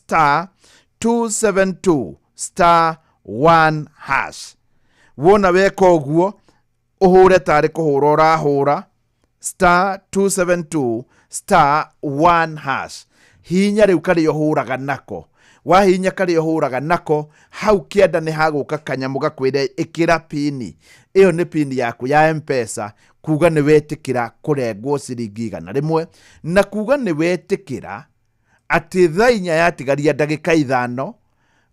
Star 272 star 1 hash. Wona weka ũguo, ũhũre tarĩ kũhũra ũrahũra star 272 star 1 hash. Hihinya rĩu karĩa ũhũraga nako. Wahihinya karĩa ũhũraga nako, hau kĩanda nĩ hagũka kanyamũ gakwĩre ĩkĩra pini. Ĩyo nĩ pini yaku ya M-Pesa, kuga nĩ wetĩkĩra kũrengwo ciringi 100, na kuga nĩ wetĩkĩra atĩ thaa 4 yatigaria ndagĩka 5,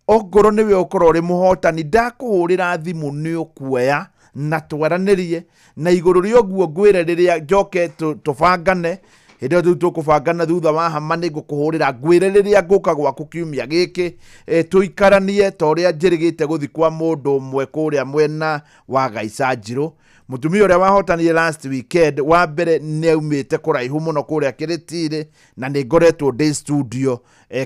ongorwo nĩwe ũkorwo ũrĩ mũhotani, ndakũhũrĩra thimũ nĩ ũkuoya na twaranĩrie, na igũrũ rĩa ũguo ngwĩre rĩrĩa njoke tũbangane. Hĩndĩ ĩyo rĩu tũkũbangana thutha wa hama nĩ ngũkũhũrĩra ngwĩre rĩrĩa ngũka gwaku kiumia gĩkĩ, tũikaranie ta ũrĩa njĩrĩgĩte gũthiĩ kwa mũndũ ũmwe kũrĩa mwena wa Gaica Njirũ. Mũtumia ũrĩa wahotanire last weekend wa mbere nĩ aumĩte kũraihu mũno kũrĩa Kĩrĩtirĩ, na nĩ ngoretwo ndĩ studio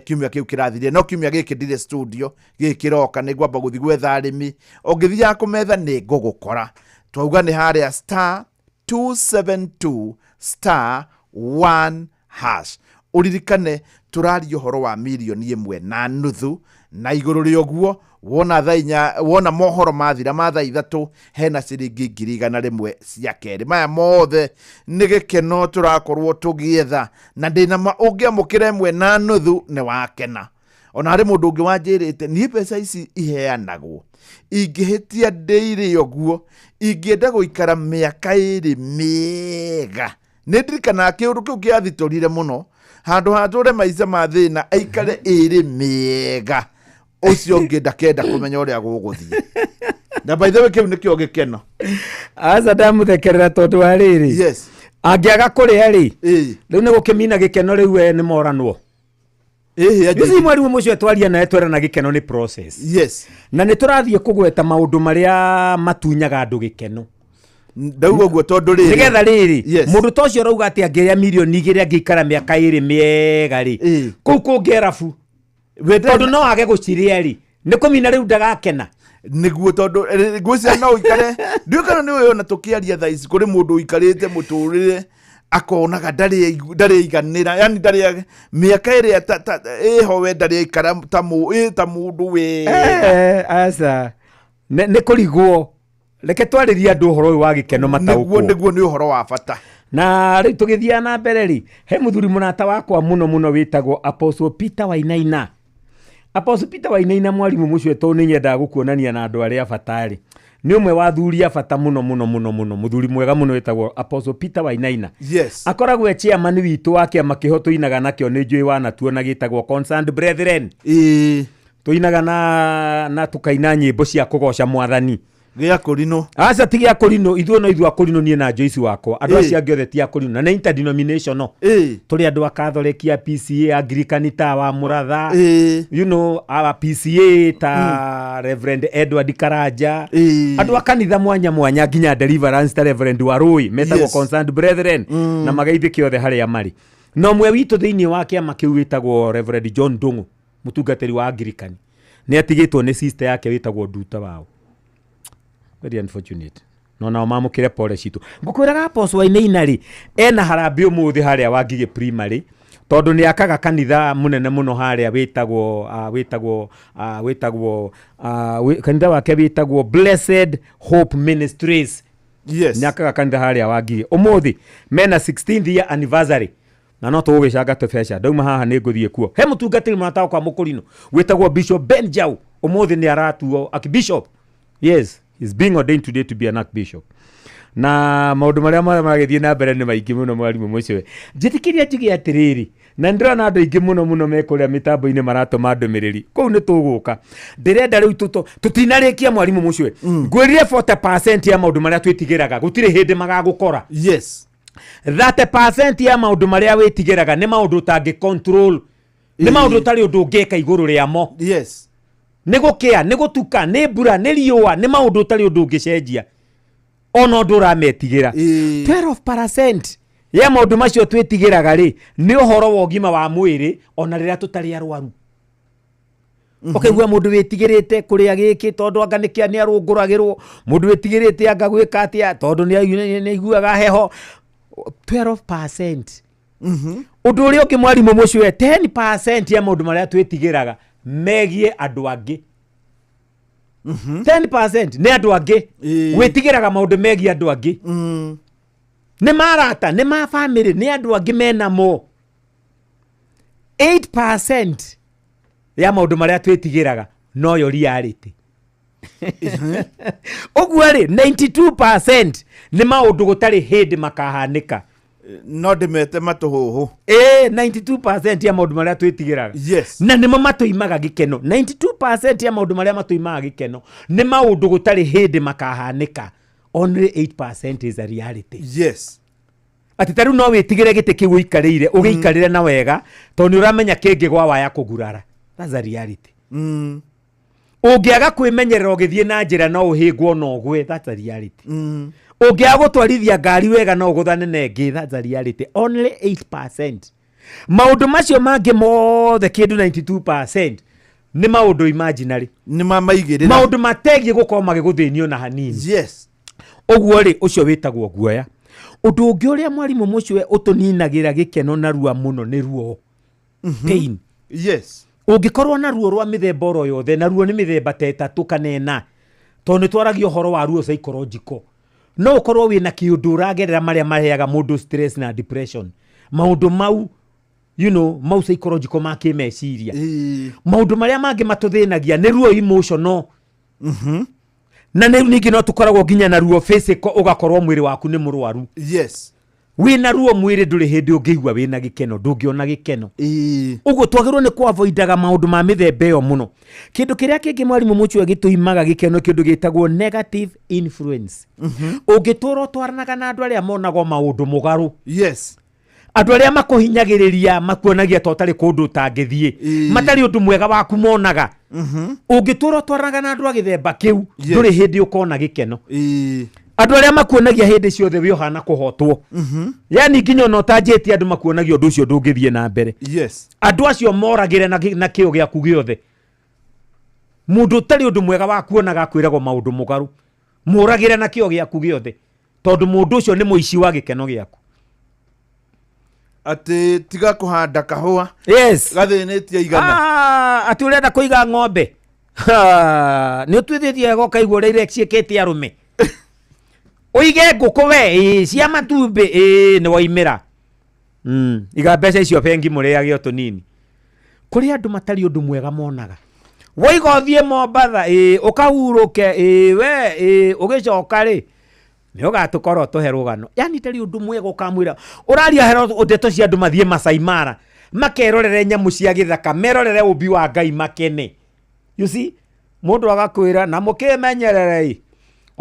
kiumia kĩu kĩrathirire, no kiumia gĩkĩ ndirĩ studio. Gĩkĩ kĩroka nĩ ngwamba gũthiĩ gwetha arĩmi. Ũngĩthiaga kũmetha nĩ ngũgũkora. Twauga nĩ harĩa star 272 star 1 hash. Ũririkane tũraria ũhoro wa 1.5 mirioni, na igũrũ rĩa ũguo wona thaa 4, wona mohoro mathira ma thaa 3, hena ciringi 100,000 cia kerĩ. Maya mothe nĩ gĩkeno tũrakorwo tũgĩetha, na ndĩna ma ũngĩamũkĩra 1.5 nĩ wakena. Ona harĩ mũndũ ũngĩ wanjĩrĩte, niĩ mbeca ici iheanagwo ingĩhĩtia ndĩire ũguo, ingĩenda gũikara mĩaka 2 mĩega. Nĩ ndirikanaga kĩũndũ kĩu kĩathitũrire mũno, handũ hatũre maica ma thĩna aikare 2 mĩega. Ũcio ũngĩ ndakenda kũmenya ũrĩa gũgũthiĩ. Na by the way, kĩu nĩkĩo gĩkeno. Aca, ndamũthekerera tondũ wa rĩrĩ, angĩaga kũrĩa rĩ, rĩu nĩ gũkĩmina gĩkeno. Rĩu we nĩ moranwo. Ici mwarimũ mũcio twaria nawe, twerana gĩkeno nĩ process. Na nĩ tũrathiĩ kũgweta maũndũ marĩa matunyaga andũ gĩkeno. Ndauga ũguo tondũ rĩrĩ, Nĩgetha rĩrĩ, mũndũ ta ũcio ũrauga atĩ angĩrĩa 2 mirioni angĩikara mĩaka 2 mĩega rĩ, kũu kũngĩ arabu, tondũ no age gũcirĩa rĩ, nĩ kũmina rĩu ndagakena. Nĩguo, tondũ ngwĩciria no ũikare, ndiũĩ kana nĩ ũĩ, ona tũkĩaria thaa ici kũrĩ mũndũ ũikarĩte mũtũrĩre akonaga ndarĩ aiganĩra, yani ndarĩ mĩaka ĩrĩa ĩho we ndarĩ aikara ta ta mũndũ wega. Aca, nĩ kũrigwo. Reke twarĩrie andũ ũhoro ũyũ wa gĩkeno mataũkwo. Nĩguo, nĩ ũhoro wa bata. Na rĩu tũgĩthiaga na mbere rĩ, he mũthuri mũrata wakwa mũno mũno wĩtagwo Apostle Peter Wainaina. Apostle Peter Wainaina, mwarimũ mũcio, tondũ nĩ nyendaga gũkuonania na andũ arĩa a bata rĩ, nĩ ũmwe wa athuri a bata mũno mũno mũno mũno, mũthuri mwega mũno wĩtagwo Apostle Peter Wainaina. Akoragwo e chairman witũ wa kĩama kĩho tũinaga nakĩo, nĩ njũĩ wanatuona, gĩtagwo Concerned Brethren. Tũinaga na tũkaina nyĩmbo cia kũgoca Mwathani. Gĩa kũrinũ? Aca, ti gĩa kũrinũ. Ithuĩ no ithuĩ akũrinũ, niĩ na Joyce wakwa. Andũ acio angĩ othe ti akũrinũ, na nĩ interdenominational. Tũrĩ andũ a Catholic, a PCA, Anglican ta wa Mũratha, a PCA ta Reverend Edward Karanja, andũ a kanitha mwanya mwanya, nginya Deliverance ta Reverend Warui, metagwo Concerned Brethren, na mageithĩke othe harĩa marĩ. Na ũmwe witũ thĩinĩ wa kĩama kĩu wĩtagwo Reverend John Ndung'u, mũtungatĩri wa Anglican, nĩ atigĩtwo nĩ sister yake wĩtagwo Nduta wao. Very unfortunate. No nao mamũkĩre pole citũ. Ngũkwĩraga Apostle Wainaina rĩ, ena harambĩ ũmũthĩ harĩa Wangigĩ Primary, tondũ nĩ akaga kanitha mũnene mũno harĩa wĩtagwo kanitha wake wĩtagwo Blessed Hope Ministries. Nĩ akaga kanitha harĩa Wangigĩ. Ũmũthĩ mena 16th year anniversary, na no tũgũgĩcanga tũbeca. Ndauma haha nĩ ngũthiĩ kuo. He mũtungatĩri mũrata wakwa mũkũrinũ wĩtagwo Bishop Ben Jau, ũmũthĩ nĩ aratuo archbishop. Yes, he's being ordained today to be an archbishop. Na maũndũ marĩa mothe maragĩthiĩ na mbere nĩ maingĩ mũno. Mwarimũ mũcio, njĩtĩkĩria njuge atĩrĩrĩ, na nĩndĩrona andũ aingĩ mũno mũno me kũrĩa mĩtambo-inĩ maratũma ndũmĩrĩri kũu, nĩ tũgũka. Ndĩrenda rĩu tũtinarĩkia, mwarimũ mũcio, ngwĩrire 40% ya maũndũ marĩa twĩtigĩraga gũtirĩ hĩndĩ magagũkora. 30% ya maũndũ marĩa wĩtigĩraga nĩ maũndũ ũtangĩ control, nĩ maũndũ ũtarĩ ũndũ ũngĩka igũrũ rĩamo. Nĩ gũkĩa, nĩ gũtuka, nĩ mbura, nĩ riũa, nĩ maũndũ ũtarĩ ũndũ ũngĩcenjia ona ũndũ ũrametigĩra. 12% ya maũndũ macio twĩtigĩraga rĩ, nĩ ũhoro wa ũgima wa mwĩrĩ, ona rĩrĩa tũtarĩ arwaru. Ũkaigua mũndũ wĩtigĩrĩte kũrĩa gĩkĩ tondũ anga nĩkĩa nĩ arũngũragĩrwo, mũndũ wĩtigĩrĩte anga gwĩka atĩa tondũ nĩ aiguaga heho. 12% Ũndũ ũrĩa ũngĩ, mwarimũ mũcue, 10% ya maũndũ marĩa twĩtigĩraga megiĩ andũ angĩ. 10% nĩ andũ angĩ. Wĩtigĩraga maũndũ megiĩ andũ angĩ. Nĩ marata, nĩ ma family, nĩ andũ angĩ menamo. 8% ya maũndũ marĩa twĩtigĩraga noyo reality. Ũguo rĩ, 92% nĩ maũndũ gũtarĩ hĩndĩ makahanĩka. No ndĩmete matũhũhũ. Ĩĩ, 92% ya maũndũ marĩa twĩtigĩraga na nĩmo matũimaga gĩkeno. 92% ya maũndũ marĩa matũimaga gĩkeno nĩ maũndũ gũtarĩ hĩndĩ makahanĩka. Only 8% is a reality. Atĩ ta rĩu no wĩtigĩre gĩtĩ kĩu ũikarĩire, ũgĩikarĩre na wega, tondũ nĩ ũramenya kĩngĩgwa waya kũgurara. That's a reality. Ũngĩaga kwĩmenyerera ũgĩthiĩ na njĩra, no ũhĩngwo na ũgwe. That's a reality. Ũngĩaga gũtwarithia ngari wega, no ũgũthane na ĩngĩ. That's a reality. Only 8%. Maũndũ macio mangĩ mothe, kĩndũ 92%, nĩ maũndũ imaginary. Nĩ mamaigĩrĩra. Maũndũ mategiĩ gũkorwo magĩgũthĩnio na hanini. Ũguo rĩ, ũcio wĩtagwo guoya. Ũndũ ũngĩ ũrĩa, mwarimũ mũcue, ũtũninagĩra gĩkeno narua mũno nĩ ruo, pain. Ũngĩkorwo na ruo rwa mĩthemba oro yothe, na ruo nĩ mĩthemba ta 3 kana 4, tondũ nĩ twaragia ũhoro wa ruo psychological, no ũkorwo wĩna kĩũndũ ũragerera marĩa maheaga mũndũ stress na depression, maũndũ mau mau psychological, ma kĩmeciria. Maũndũ marĩa mangĩ matũthĩnagia nĩ ruo emotional, na nĩ ningĩ no tũkoragwo nginya na ruo physical, ũgakorwo mwĩrĩ waku nĩ mũrwaru. Wĩna ruo mwĩrĩ, ndũrĩ hĩndĩ ũngĩigua wĩna gĩkeno, ndũngĩona gĩkeno. Ũguo twagĩrĩirwo nĩ kũavoidaga maũndũ ma mĩthemba ĩyo mũno. Kĩndũ kĩrĩa kĩngĩ, mwarimũ mũchue, gĩtũimaga gĩkeno, kĩndũ gĩtagwo negative influence. Ũngĩtũra ũtwaranaga na andũ arĩa monagwo maũndũ mũgarũ, andũ arĩa makũhinyagĩrĩria, makuonagia ta ũtarĩ kũndũ ũtangĩthiĩ, matarĩ ũndũ mwega waku monaga, ũngĩtũra ũtwaranaga na andũ a gĩthemba kĩu, ndũrĩ hĩndĩ ũkona gĩkeno. Andũ arĩa makuonagia hĩndĩ ciothe wĩ ũhana kũhotwo, yani nginya ona ũtanjĩtie, andũ makuonagia ũndũ ũcio ndũngĩthiĩ na mbere, andũ acio moragĩre na kĩo gĩaku gĩothe. Mũndũ ũtarĩ ũndũ mwega wa kuonaga, akwĩragwo maũndũ mũgarũ, mũragĩre na kĩo gĩaku gĩothe, tondũ mũndũ ũcio nĩ mũici wa gĩkeno gĩaku. Atĩ tiga kũhanda kahũa gathĩnĩtie igana. Ah, atĩ ũrenda kũiga ng'ombe. Ha, nĩ ũtuithĩtie wega ũkaigua ũrĩa ireciĩkĩte arũme. Ũige ngũkũ we, ĩĩ, cia matumbĩ, ĩĩ, nĩ waimĩra. Iga mbeca icio bengi, mũrĩage o tũnini. Kũrĩ andũ matarĩ ũndũ mwega monaga. Waiga ũthiĩ Mombatha, ĩĩ, ũkahurũke, ĩĩ, we, ĩĩ, ũgĩcoka rĩ, nĩ ũgatũkorwo tũhe rũgano. Yani ndarĩ ũndũ mwega ũkamwĩra. Ũraria hero ndeto cia andũ mathiĩ Masai Mara, makerorere nyamũ cia gĩthaka, merorere ũmbi wa Ngai makene. You see, mũndũ agakwĩra na mũkĩmenyerere ĩ,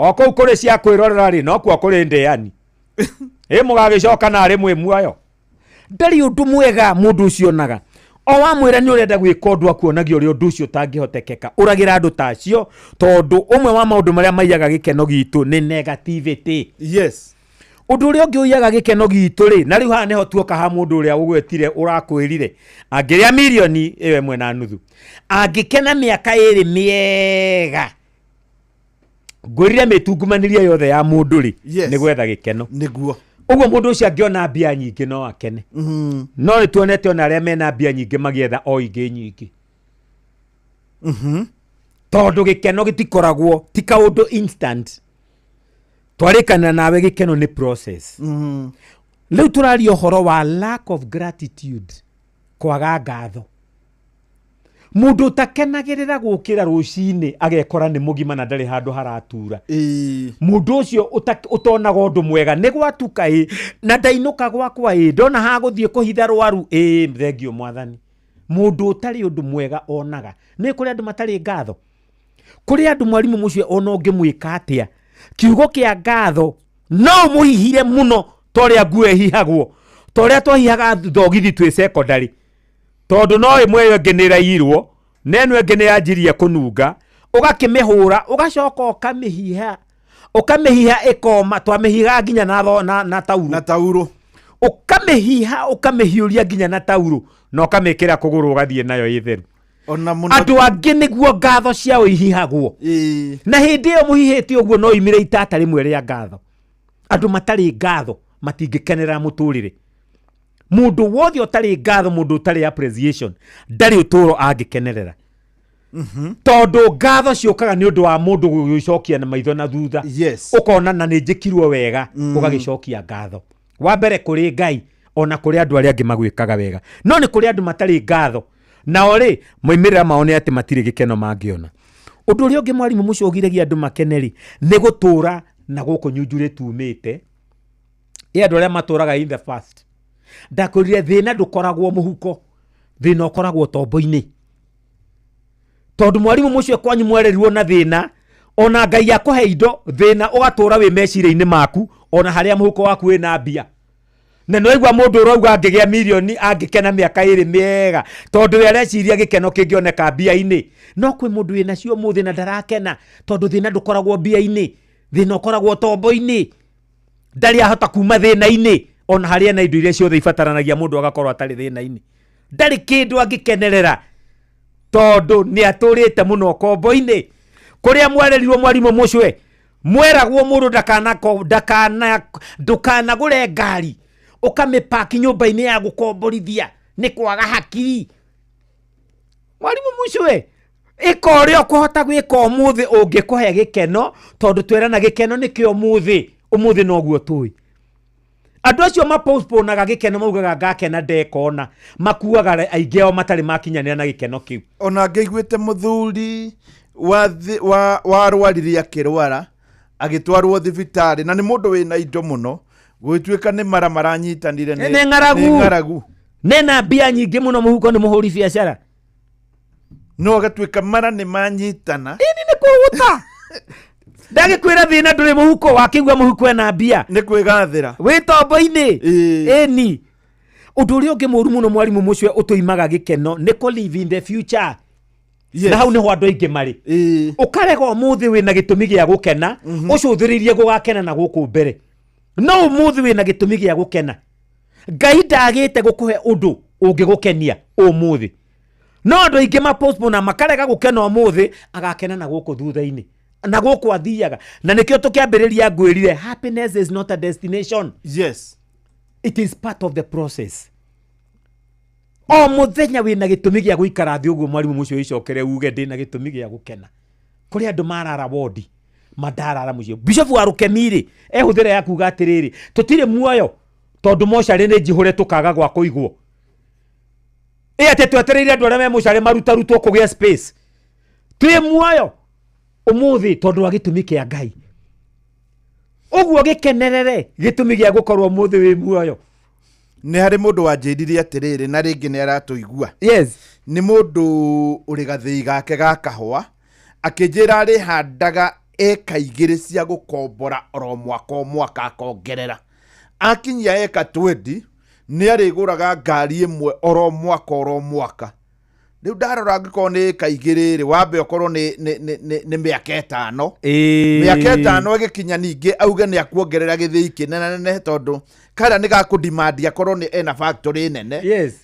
o kũu kũrĩ cia kwĩrorera rĩ, nokuo kũrĩ ndĩani. Ĩ mũgagĩcoka narĩ mwĩ muoyo. Ndarĩ ũndũ mwega mũndũ ũcio onaga. O wamwĩra nĩ ũrenda gwĩka ũndũ, akuonagia ũrĩa ũndũ ũcio ũtangĩhotekeka. Ũragĩra andũ ta acio, tondũ ũmwe wa maũndũ marĩa maiyaga gĩkeno gitũ nĩ negativity. Ũndũ ũrĩa ũngĩ ũiyaga gĩkeno gitũ rĩ, na rĩu haha nĩho tuoka ha mũndũ ũrĩa ũgwetire ũrakwĩrire angĩrĩa mirioni 1.5 angĩkena mĩaka 2 mĩega. Ngwĩrire mĩtungumanĩrie yothe ya mũndũ rĩ, nĩ gwetha gĩkeno. Ũguo mũndũ ũcio angĩona mbia nyingĩ no akene. No nĩ tuonete ona arĩa mena mbia nyingĩ magĩetha o ingĩ nyingĩ, tondũ gĩkeno gĩtikoragwo ti kaũndũ instant. Twarĩkanĩra nawe gĩkeno nĩ process. Rĩu tũraria ũhoro wa lack of gratitude, kwaga ngatho. Mũndũ ũtakenagĩrĩra gũkĩra rũcinĩ agekora nĩ mũgima na ndarĩ handũ haratura, mũndũ ũcio ũtonaga ũndũ mwega, nĩ gwatuka ĩ na ndainũka gwakwa ĩ ndona hagũthiĩ kũhitha rwaru ĩ, thengio mwathani. Mũndũ ũtarĩ ũndũ mwega onaga. Nĩ kũrĩ andũ matarĩ ngatho. Kũrĩ andũ, mwarimũ mũcio, ona ũngĩmwĩka atĩa, kiugo kĩa ngatho no ũmũhihire mũno ta ũrĩa nguo ĩhihagwo, ta ũrĩa twahihaga thogithi twĩ secondary, tondũ no ĩmwe ĩyo ĩngĩ nĩ ĩraiyirwo na ĩno ĩngĩ nĩ yanjirie kũnunga, ũgakĩmĩhũra, ũgacoka ũkamĩhiha, ũkamĩhiha ĩkoma. Twamĩhihaga nginya na taurũ. Na taurũ. Ũkamĩhiha, ũkamĩhiũria nginya na taurũ, na ũkamĩkĩra kũgũrũ, ũgathiĩ nayo ĩ theru. Ona mũno. Andũ angĩ nĩguo ngatho ciao ihihagwo. Na hĩndĩ ĩyo mũhihĩte ũguo, no imire itata rĩmwe rĩa ngatho. Andũ matarĩ ngatho matingĩkenera mũtũrĩre. Mũndũ wothe ũtarĩ ngatho, mũndũ ũtarĩ appreciation, ndarĩ ũtũũro angĩkenerera, tondũ ngatho ciũkaga nĩ ũndũ wa mũndũ gũgĩcokia na maitho na thutha. Ũkona na nĩ njĩkirwo wega, ũgagĩcokia ngatho wa mbere kũrĩ Ngai ona kũrĩ andũ arĩa angĩ magwĩkaga wega. No nĩ kũrĩ andũ matarĩ ngatho, nao rĩ, moimĩrĩra mao nĩ atĩ matirĩ gĩkeno mangĩona. Ũndũ ũrĩa ũngĩ, mwarimũ mũcio, ũgiragia andũ makene rĩ, nĩ gũtũũra na gũkũ nyunjurĩ tumĩte. Ĩ andũ arĩa matũraga in the past, ndakwĩrire thĩna ndũkoragwo mũhuko, thĩna ũkoragwo tombo-inĩ, tondũ mwarimũ mũcio kwanyu mwererirwo na thĩna, ona Ngai akũhe indo, thĩna ũgatũra wĩ meciria-inĩ maku ona harĩa mũhuko waku wĩna mbia. Na nĩwaigua mũndũ ũrauga angĩgĩa mirioni angĩkena mĩaka 2 mĩega, tondũ we areciria gĩkeno kĩngĩoneka mbia-inĩ. No kwĩ mũndũ wĩ nacio ũmũthĩ na ndarakena, tondũ thĩna ndũkoragwo mbia-inĩ, thĩna ũkoragwo tombo-inĩ. Ndarĩ ahota kuma thĩna-inĩ ona harĩa na indo iria ciothe ibataranagia mũndũ agakorwo atarĩ thĩna-inĩ. Ndarĩ kĩndũ angĩkenerera, tondũ nĩ atũrĩte mũno kombo-inĩ kũrĩa mwarerirwo. Mwarimũ mũcwe, mweragwo mũndũ ndakana ndũkanagũre ngari ũkamĩpaki nyũmba-inĩ ya gũkomborithia nĩ kwaga hakiri. Mwarimũ mũcwe, ĩka ũrĩa ũkũhota gwĩka ũmũthĩ ũngĩkũhe gĩkeno, tondũ twerana gĩkeno nĩkĩo ũmũthĩ. Ũmũthĩ noguo tũĩ andũ acio mapostponaga gĩkeno, maugaga ngakena ndekona, makuaga aingĩ ao matarĩ makinyanĩra na gĩkeno kĩu. Ona ngĩiguĩte mũthuri warwarire, akĩrwara, agĩtwarwo thibitarĩ, na nĩ mũndũ wĩna indo mũno, gũgĩtuĩka nĩ mara maranyitanire. Nĩ ng'aragu. Nĩ ng'aragu. Nena mbia nyingĩ mũno mũhuko, nĩ mũhũri biacara. No agatuĩka mara nĩ manyitana. Ĩni nĩ kũgũta, ndagĩkwĩra thĩna ndũrĩ mũhuko, wakĩigua mũhuko ena mbia. Nĩ kwĩgathĩra. Wĩ tombo-inĩ. Ĩĩ. Ĩni ũndũ ũrĩa ũngĩ mũru mũno, mwarimũ mũcio, ũtũimaga gĩkeno nĩ kũ live in the future. Na hau nĩho andũ aingĩ marĩ. Ũkarega ũmũthĩ wĩna gĩtũmi gĩa gũkena, ũcũthĩrĩirie gũgakena na gũkũ mbere. No ũmũthĩ wĩna gĩtũmi gĩa gũkena. Ngai ndagĩte gũkũhe ũndũ ũngĩgũkenia ũmũthĩ, no andũ aingĩ mapostpone na makarega gũkena ũmũthĩ, agakena na gũkũ thutha-inĩ, na gũkũ athiaga. Na nĩkĩo tũkĩambĩrĩria ngwĩrire, happiness is not a destination, it is part of the process. O mũthenya wĩna gĩtũmi gĩa gũikara thĩ ũguo, mwarimũ mũcio, wĩcokere uge ndĩna gĩtũmi gĩa gũkena. Kũrĩ andũ marara wondi, mandarara mũciĩ. Bishofu wa Rũkemi-rĩ, ehũthĩra ya kuga atĩrĩrĩ, tũtirĩ muoyo tondũ mocarĩ nĩ njihũre, tũkaga gwa kũigwo. Ĩ atĩ twetereire andũ arĩa me mũcarĩ marutarutwo kũgĩa space. Twĩ muoyo ũmũthĩ tondũ wa gĩtũmi kĩa Ngai. Ũguo gĩkenerere gĩtũmi gĩa gũkorwo ũmũthĩ wĩ muoyo. Nĩ harĩ mũndũ wanjĩrire atĩrĩrĩ, na rĩngĩ nĩ aratũigua. Nĩ mũndũ ũrĩ gathĩi gake ga kahũa, akĩnjĩra arĩhandaga eka 2 cia gũkombora oro mwaka o mwaka, akongerera. Akinyia eka 20 nĩ arĩgũraga ngari ĩmwe oro mwaka oro mwaka. Rĩu ndarora, angĩkorwo nĩ eka 2 rĩ, wambe ũkorwo nĩ mĩaka 5. Mĩaka 5 ĩgĩkinya, ningĩ auge nĩ akuongerera gĩthĩi kĩnene, tondũ karĩa nĩ gakũdimandi akorwo nĩ ena factory nene.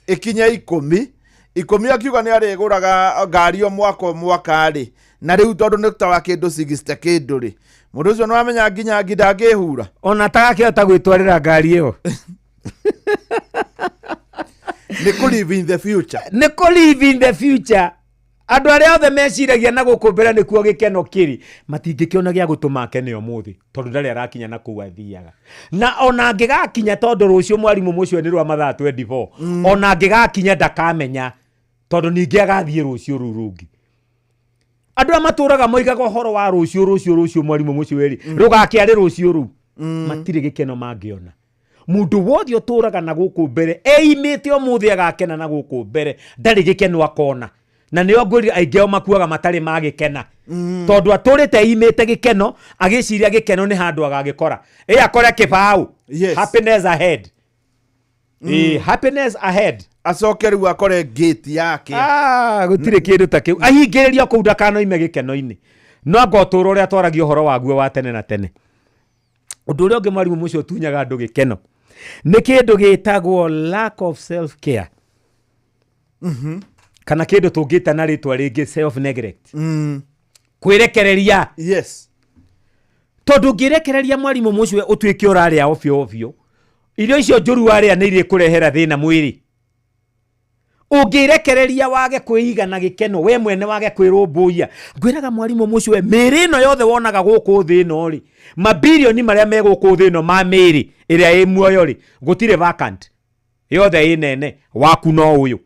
Ĩkinye 10, 10, akiuga nĩ arĩgũraga ngari o mwaka o mwaka rĩ, na rĩu tondũ nĩ ta wa kĩndũ 60 kĩndũ rĩ, mũndũ ũcio nĩ wamenya nginya ngi ndangĩhura. Ona atagakĩhota gwĩtwarĩra ngari ĩyo. Nĩ kũ live in the future. Nĩ kũ live in the future. Andũ arĩa othe meciragia na gũkũ mbere nĩkuo gĩkeno kĩrĩ, matingĩkĩona gĩa gũtũma akene ũmũthĩ, tondũ ndarĩ arakinya na kũu athiaga. Na ona angĩgakinya, tondũ rũciũ, mwarimũ mũcio, nĩ rwa mathaa 24, ona angĩgakinya ndakamenya, tondũ ningĩ agathiĩ rũciũ rũu rũngĩ. Andũ arĩa matũraga moigaga ũhoro wa rũciũ, rũciũ, rũciũ, mwarimũ mũcio ĩrĩ, rũgakĩarĩ rũciũ rũu, matirĩ gĩkeno mangĩona. Mũndũ wothe ũtũraga na gũkũ mbere eimĩte ũmũthĩ agakena na gũkũ mbere, ndarĩ gĩkeno akona. Na nĩo ngwĩrire aingĩ ao makuaga matarĩ magĩkena, tondũ atũrĩte eimĩte gĩkeno, agĩciria gĩkeno nĩ handũ agagĩkora. Ĩ akore kĩbaũ, "Happiness ahead." Ĩ, "Happiness ahead." Acoke rĩu akore gate yake. Ah, gũtirĩ kĩndũ ta kĩu. Ahingĩrĩrio kũu ndakanoime gĩkeno-inĩ, no anga ũtũũro ũrĩa twaragia ũhoro waguo wa tene na tene. Ũndũ ũrĩa ũngĩ, mwarimũ mũcio, ũtunyaga andũ gĩkeno nĩ kĩndũ gĩtagwo lack of self care, kana kĩndũ tũngĩta na rĩtwa rĩngĩ self neglect, kwĩrekereria. Tondũ ũngĩrekereria, mwarimũ mũcio, ũtuĩke ũrarĩa ovyo ovyo. Irio icio njũru warĩa nĩ irĩkũrehera thĩna mwĩrĩ. Ũngĩrekereria wage kwĩiga na gĩkeno, we mwene wage kwĩrũmbũiya. Ngwĩraga mwarimũ mũcio we, mĩĩrĩ ĩno yothe wonaga gũkũ thĩ ĩno rĩ, mabilioni marĩa me gũkũ thĩ ĩno ma mĩĩrĩ ĩrĩa ĩ muoyo rĩ, gũtirĩ vacant. Yothe ĩ nene, waku no ũyũ.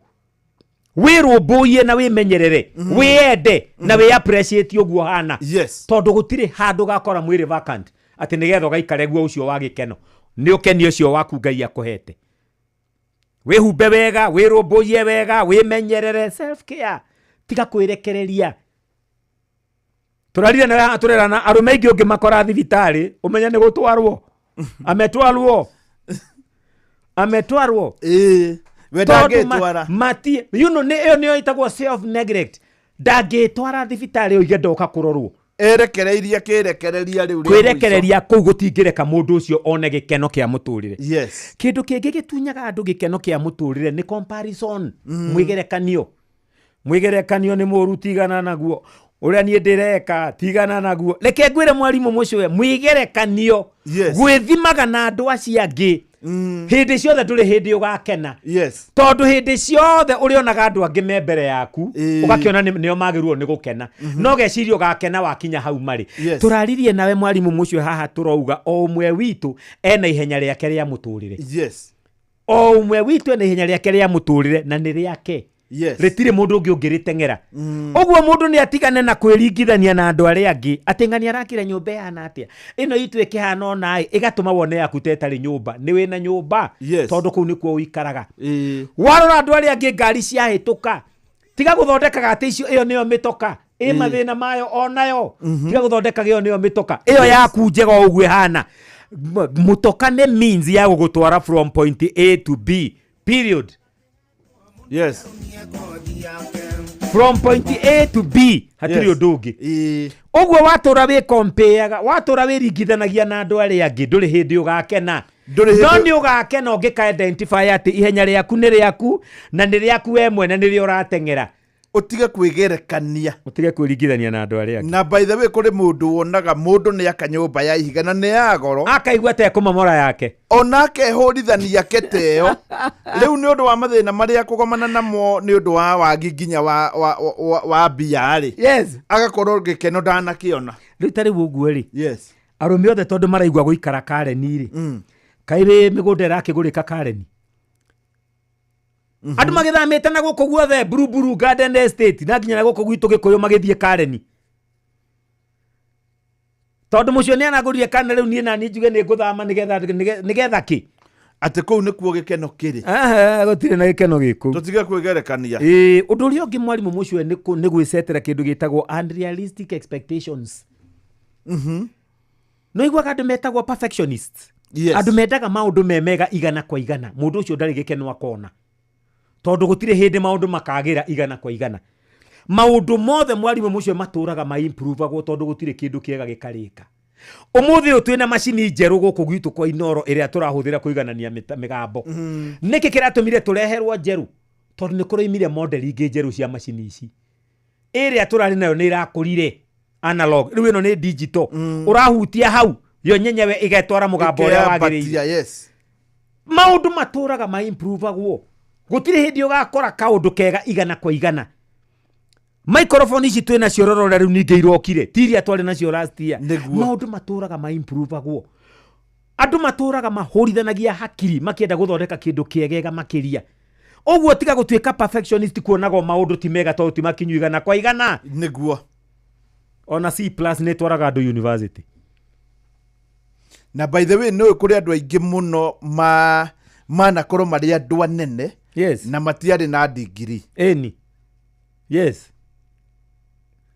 Wĩrũmbũiye na wĩmenyerere, wĩende na wĩ appreciate ũguo hana. Yes. Tondũ gũtirĩ handũ gakora mwĩrĩ vacant atĩ nĩgetha ũgaikare guo ũcio wa gĩkeno. Nĩ ũkeni ũcio waku Ngai akũhete. Wĩhumbe wega, wĩrũmbũiye wega, wĩmenyerere, self care. Tiga kwĩrekereria. Tũrarire na tũrerana arũme aingĩ ũngĩmakora thibitarĩ ũmenye nĩ gũtwarwo. Ametwarwo. Ametwarwo. Ĩĩ. We Tondũ ndangĩtwara. mati, you know, nĩ ĩyo nĩyo ĩtagwo self neglect. Ndangĩtwara thibitarĩ oige ndoka kũrorwo. Erekereirie akĩrekereria rĩu rĩa mũico. Kwĩrekereria kũu gũtingĩreka mũndũ ũcio one gĩkeno kĩa mũtũrĩre. Yes. Kĩndũ kĩngĩ gĩtunyaga andũ gĩkeno kĩa mũtũrĩre nĩ comparison. Mwĩgerekanio. Mwĩgerekanio nĩ mũru, tigana naguo. Ũrĩa niĩ ndĩreka, tigana naguo. Reke ngwĩre mwarimũ mũcũwe, mwĩgerekanio. Yes. Gwĩthimaga na andũ acio angĩ. Hĩndĩ ciothe ndũrĩ hĩndĩ ũgakena. Yes. Tondũ hĩndĩ ciothe ũrĩonaga andũ angĩ me mbere yaku, ũgakĩona nĩo magĩrĩirwo nĩ gũkena. No ũgeciria ũgakena wakinya hau marĩ. Yes. Tũraririe nawe mwarimũ mũcio haha tũrauga o ũmwe witũ ena ihenya rĩake rĩa mũtũrĩre. Yes. O ũmwe witũ ena ihenya rĩake rĩa mũtũrĩre na nĩ rĩake. Yes. Rĩtirĩ mũndũ ũngĩ ũngĩrĩteng'era. Ũguo mũndũ nĩ atigane na kwĩringithania na andũ arĩa angĩ atĩ ng'ani arakire nyũmba ĩhana atĩa, ĩno itũ ĩkĩhana ona ĩ, ĩgatũma wone yaku ta ĩtarĩ nyũmba. Nĩ wĩna nyũmba Yes. tondũ kũu nĩkuo ũikaraga. Ĩĩ. Warora andũ arĩa angĩ ngari ciahĩtũka, tiga gũthondekaga atĩ icio ĩyo nĩyo mĩtoka ĩ mathĩna mayo onayo. Tiga gũthondekaga ĩyo nĩyo mĩtoka ĩyo yaku njega o ũguo ĩhana. Mũtoka nĩ means ya gũgũtwara from point A to B period. Yes. From point A to B hatirĩ Yes. ũndũ ũngĩ. Ĩĩ. Ũguo watũra wĩ compare-aga, watũra wĩringithanagia na andũ arĩa angĩ, ndũrĩ hĩndĩ ũgakena. Ndũrĩ hĩndĩ No nĩ ũgakena ũngĩka identify atĩ ihenya rĩaku nĩ rĩaku na nĩ rĩaku we mwene nĩrĩo ũrateng'era. Ũtige kwĩgerekania. Ũtige kwĩringithania na andũ arĩa angĩ. Na by the way kũrĩ mũndũ wonaga mũndũ nĩ aka nyũmba ya ihiga na nĩ ya goro. Akaigua ta ekũmomora yake. Ona akehũrithania kete ĩyo. Rĩu nĩ ũndũ wa mathĩna marĩa kũgomana namo nĩ ũndũ wa wagi nginya wa mbia rĩ. Yes. Agakorwo gĩkeno ndanakĩona. Rĩu ta rĩu ũguo rĩ. Yes. Arũme othe tondũ maraigua gũikara Karen rĩ. Kaĩ rĩ mĩgũnda ĩrakĩgũrĩka Karen? Andũ magĩthamĩte na gũkũ guothe Buruburu Garden Estate na nginya na gũkũ gwitũ Gĩkũyũ magĩthiĩ Karen. Tondũ mũcio nĩ aragũrire kana rĩu niĩ nani njuge nĩ ngũthama nĩgetha kĩ? Atĩ kũu nĩkuo gĩkeno kĩrĩ. Aha, gũtirĩ na gĩkeno gĩkũ. Tũtige kwĩgerekania. Ĩĩ, ũndũ ũrĩa ũngĩ mwarimũ mũcio nĩ gwĩcetera kĩndũ gĩtagwo unrealistic expectations. No iguaga andũ metagwo perfectionists. Yes. Andũ mendaga maũndũ me mega igana kwa igana. Mũndũ ũcio ndarĩ gĩkeno akona. Tondũ gũtirĩ hĩndĩ maũndũ makagĩra igana kwa igana. Maũndũ mothe mwarimũ mũcio matũraga ma improve-agwo tondũ gũtirĩ kĩndũ kĩega gĩkarĩka. Ũmũthĩ ũyũ twĩna macini njerũ gũkũ gwitũ kwa Inooro ĩrĩa tũrahũthĩra kũiganania mĩgambo. Nĩkĩ kĩratũmire tũreherwo njerũ? Tondũ nĩ kũroimire model ingĩ njerũ cia macini ici. Ĩrĩa tũrarĩ nayo nĩ ĩrakũrire analog, rĩu ĩno nĩ digital. Ũrahutia hau yo nyenyewe ĩgetwara mũgambo ũrĩa wagĩrĩire. Ĩkeyambatia, yes. Maũndũ matũraga ma improve-agwo. Gũtirĩ hĩndĩ ũgakora kaũndũ kega igana kwa igana. Microphone ici twĩ nacio rora ũrĩa rĩu ningĩ irokire, ti iria twarĩ nacio last year. Nĩguo. Maũndũ matũraga ma improve-agwo. Andũ matũraga mahũrithanagia hakiri makĩenda gũthondeka kĩndũ kĩegega makĩria. Ũguo tiga gũtuĩka perfectionist kuonaga o maũndũ ti mega tondũ ti makinyu igana kwa igana. Nĩguo. Ona C plus nĩ ĩtwaraga andũ university. Na by the way, nĩ kũrĩ andũ aingĩ mũno manakorwo marĩ andũ anene. Yes. Na matiarĩ na degree. Eni. Yes.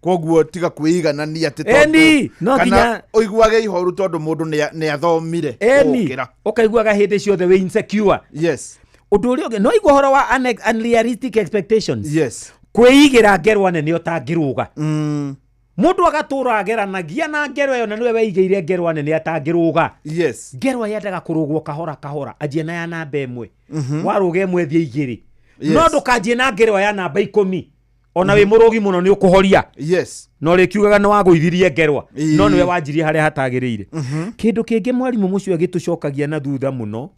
Koguo tiga kwĩiganania atĩ tondũ Eni, no kana nginya ũiguage ihoru tondũ mũndũ nĩ athomire Eni, gũkĩra. ũkaiguaga hĩndĩ ciothe wĩ insecure. Yes. Ũndũ ũrĩa ũngĩ, no igua ũhoro wa unrealistic expectations. Yes. Kwĩigĩra ngerwa nene ũtangĩrũga. Mũndũ agatũra ageranagia na ngerwa ĩyo na nĩwe weigĩire ngerwa nene atangĩrũga. Yes. Ngerwa yendaga kũrũgwo kahora kahora, anjie na ya namba ĩmwe. Warũga ĩmwe thiĩ igĩrĩ. Yes. No ndũkanjie na ngerwa ya namba ikũmi. Ona wĩ mũrũgi mũno nĩ ũkũhoria. Yes. Na ũrĩkiugaga nĩ wagũithirie ngerwa. Ĩĩ. No nĩwe wanjirie harĩa hatagĩrĩire. Kĩndũ kĩngĩ mwarimũ mũcio gĩtũcokagia na thutha mũno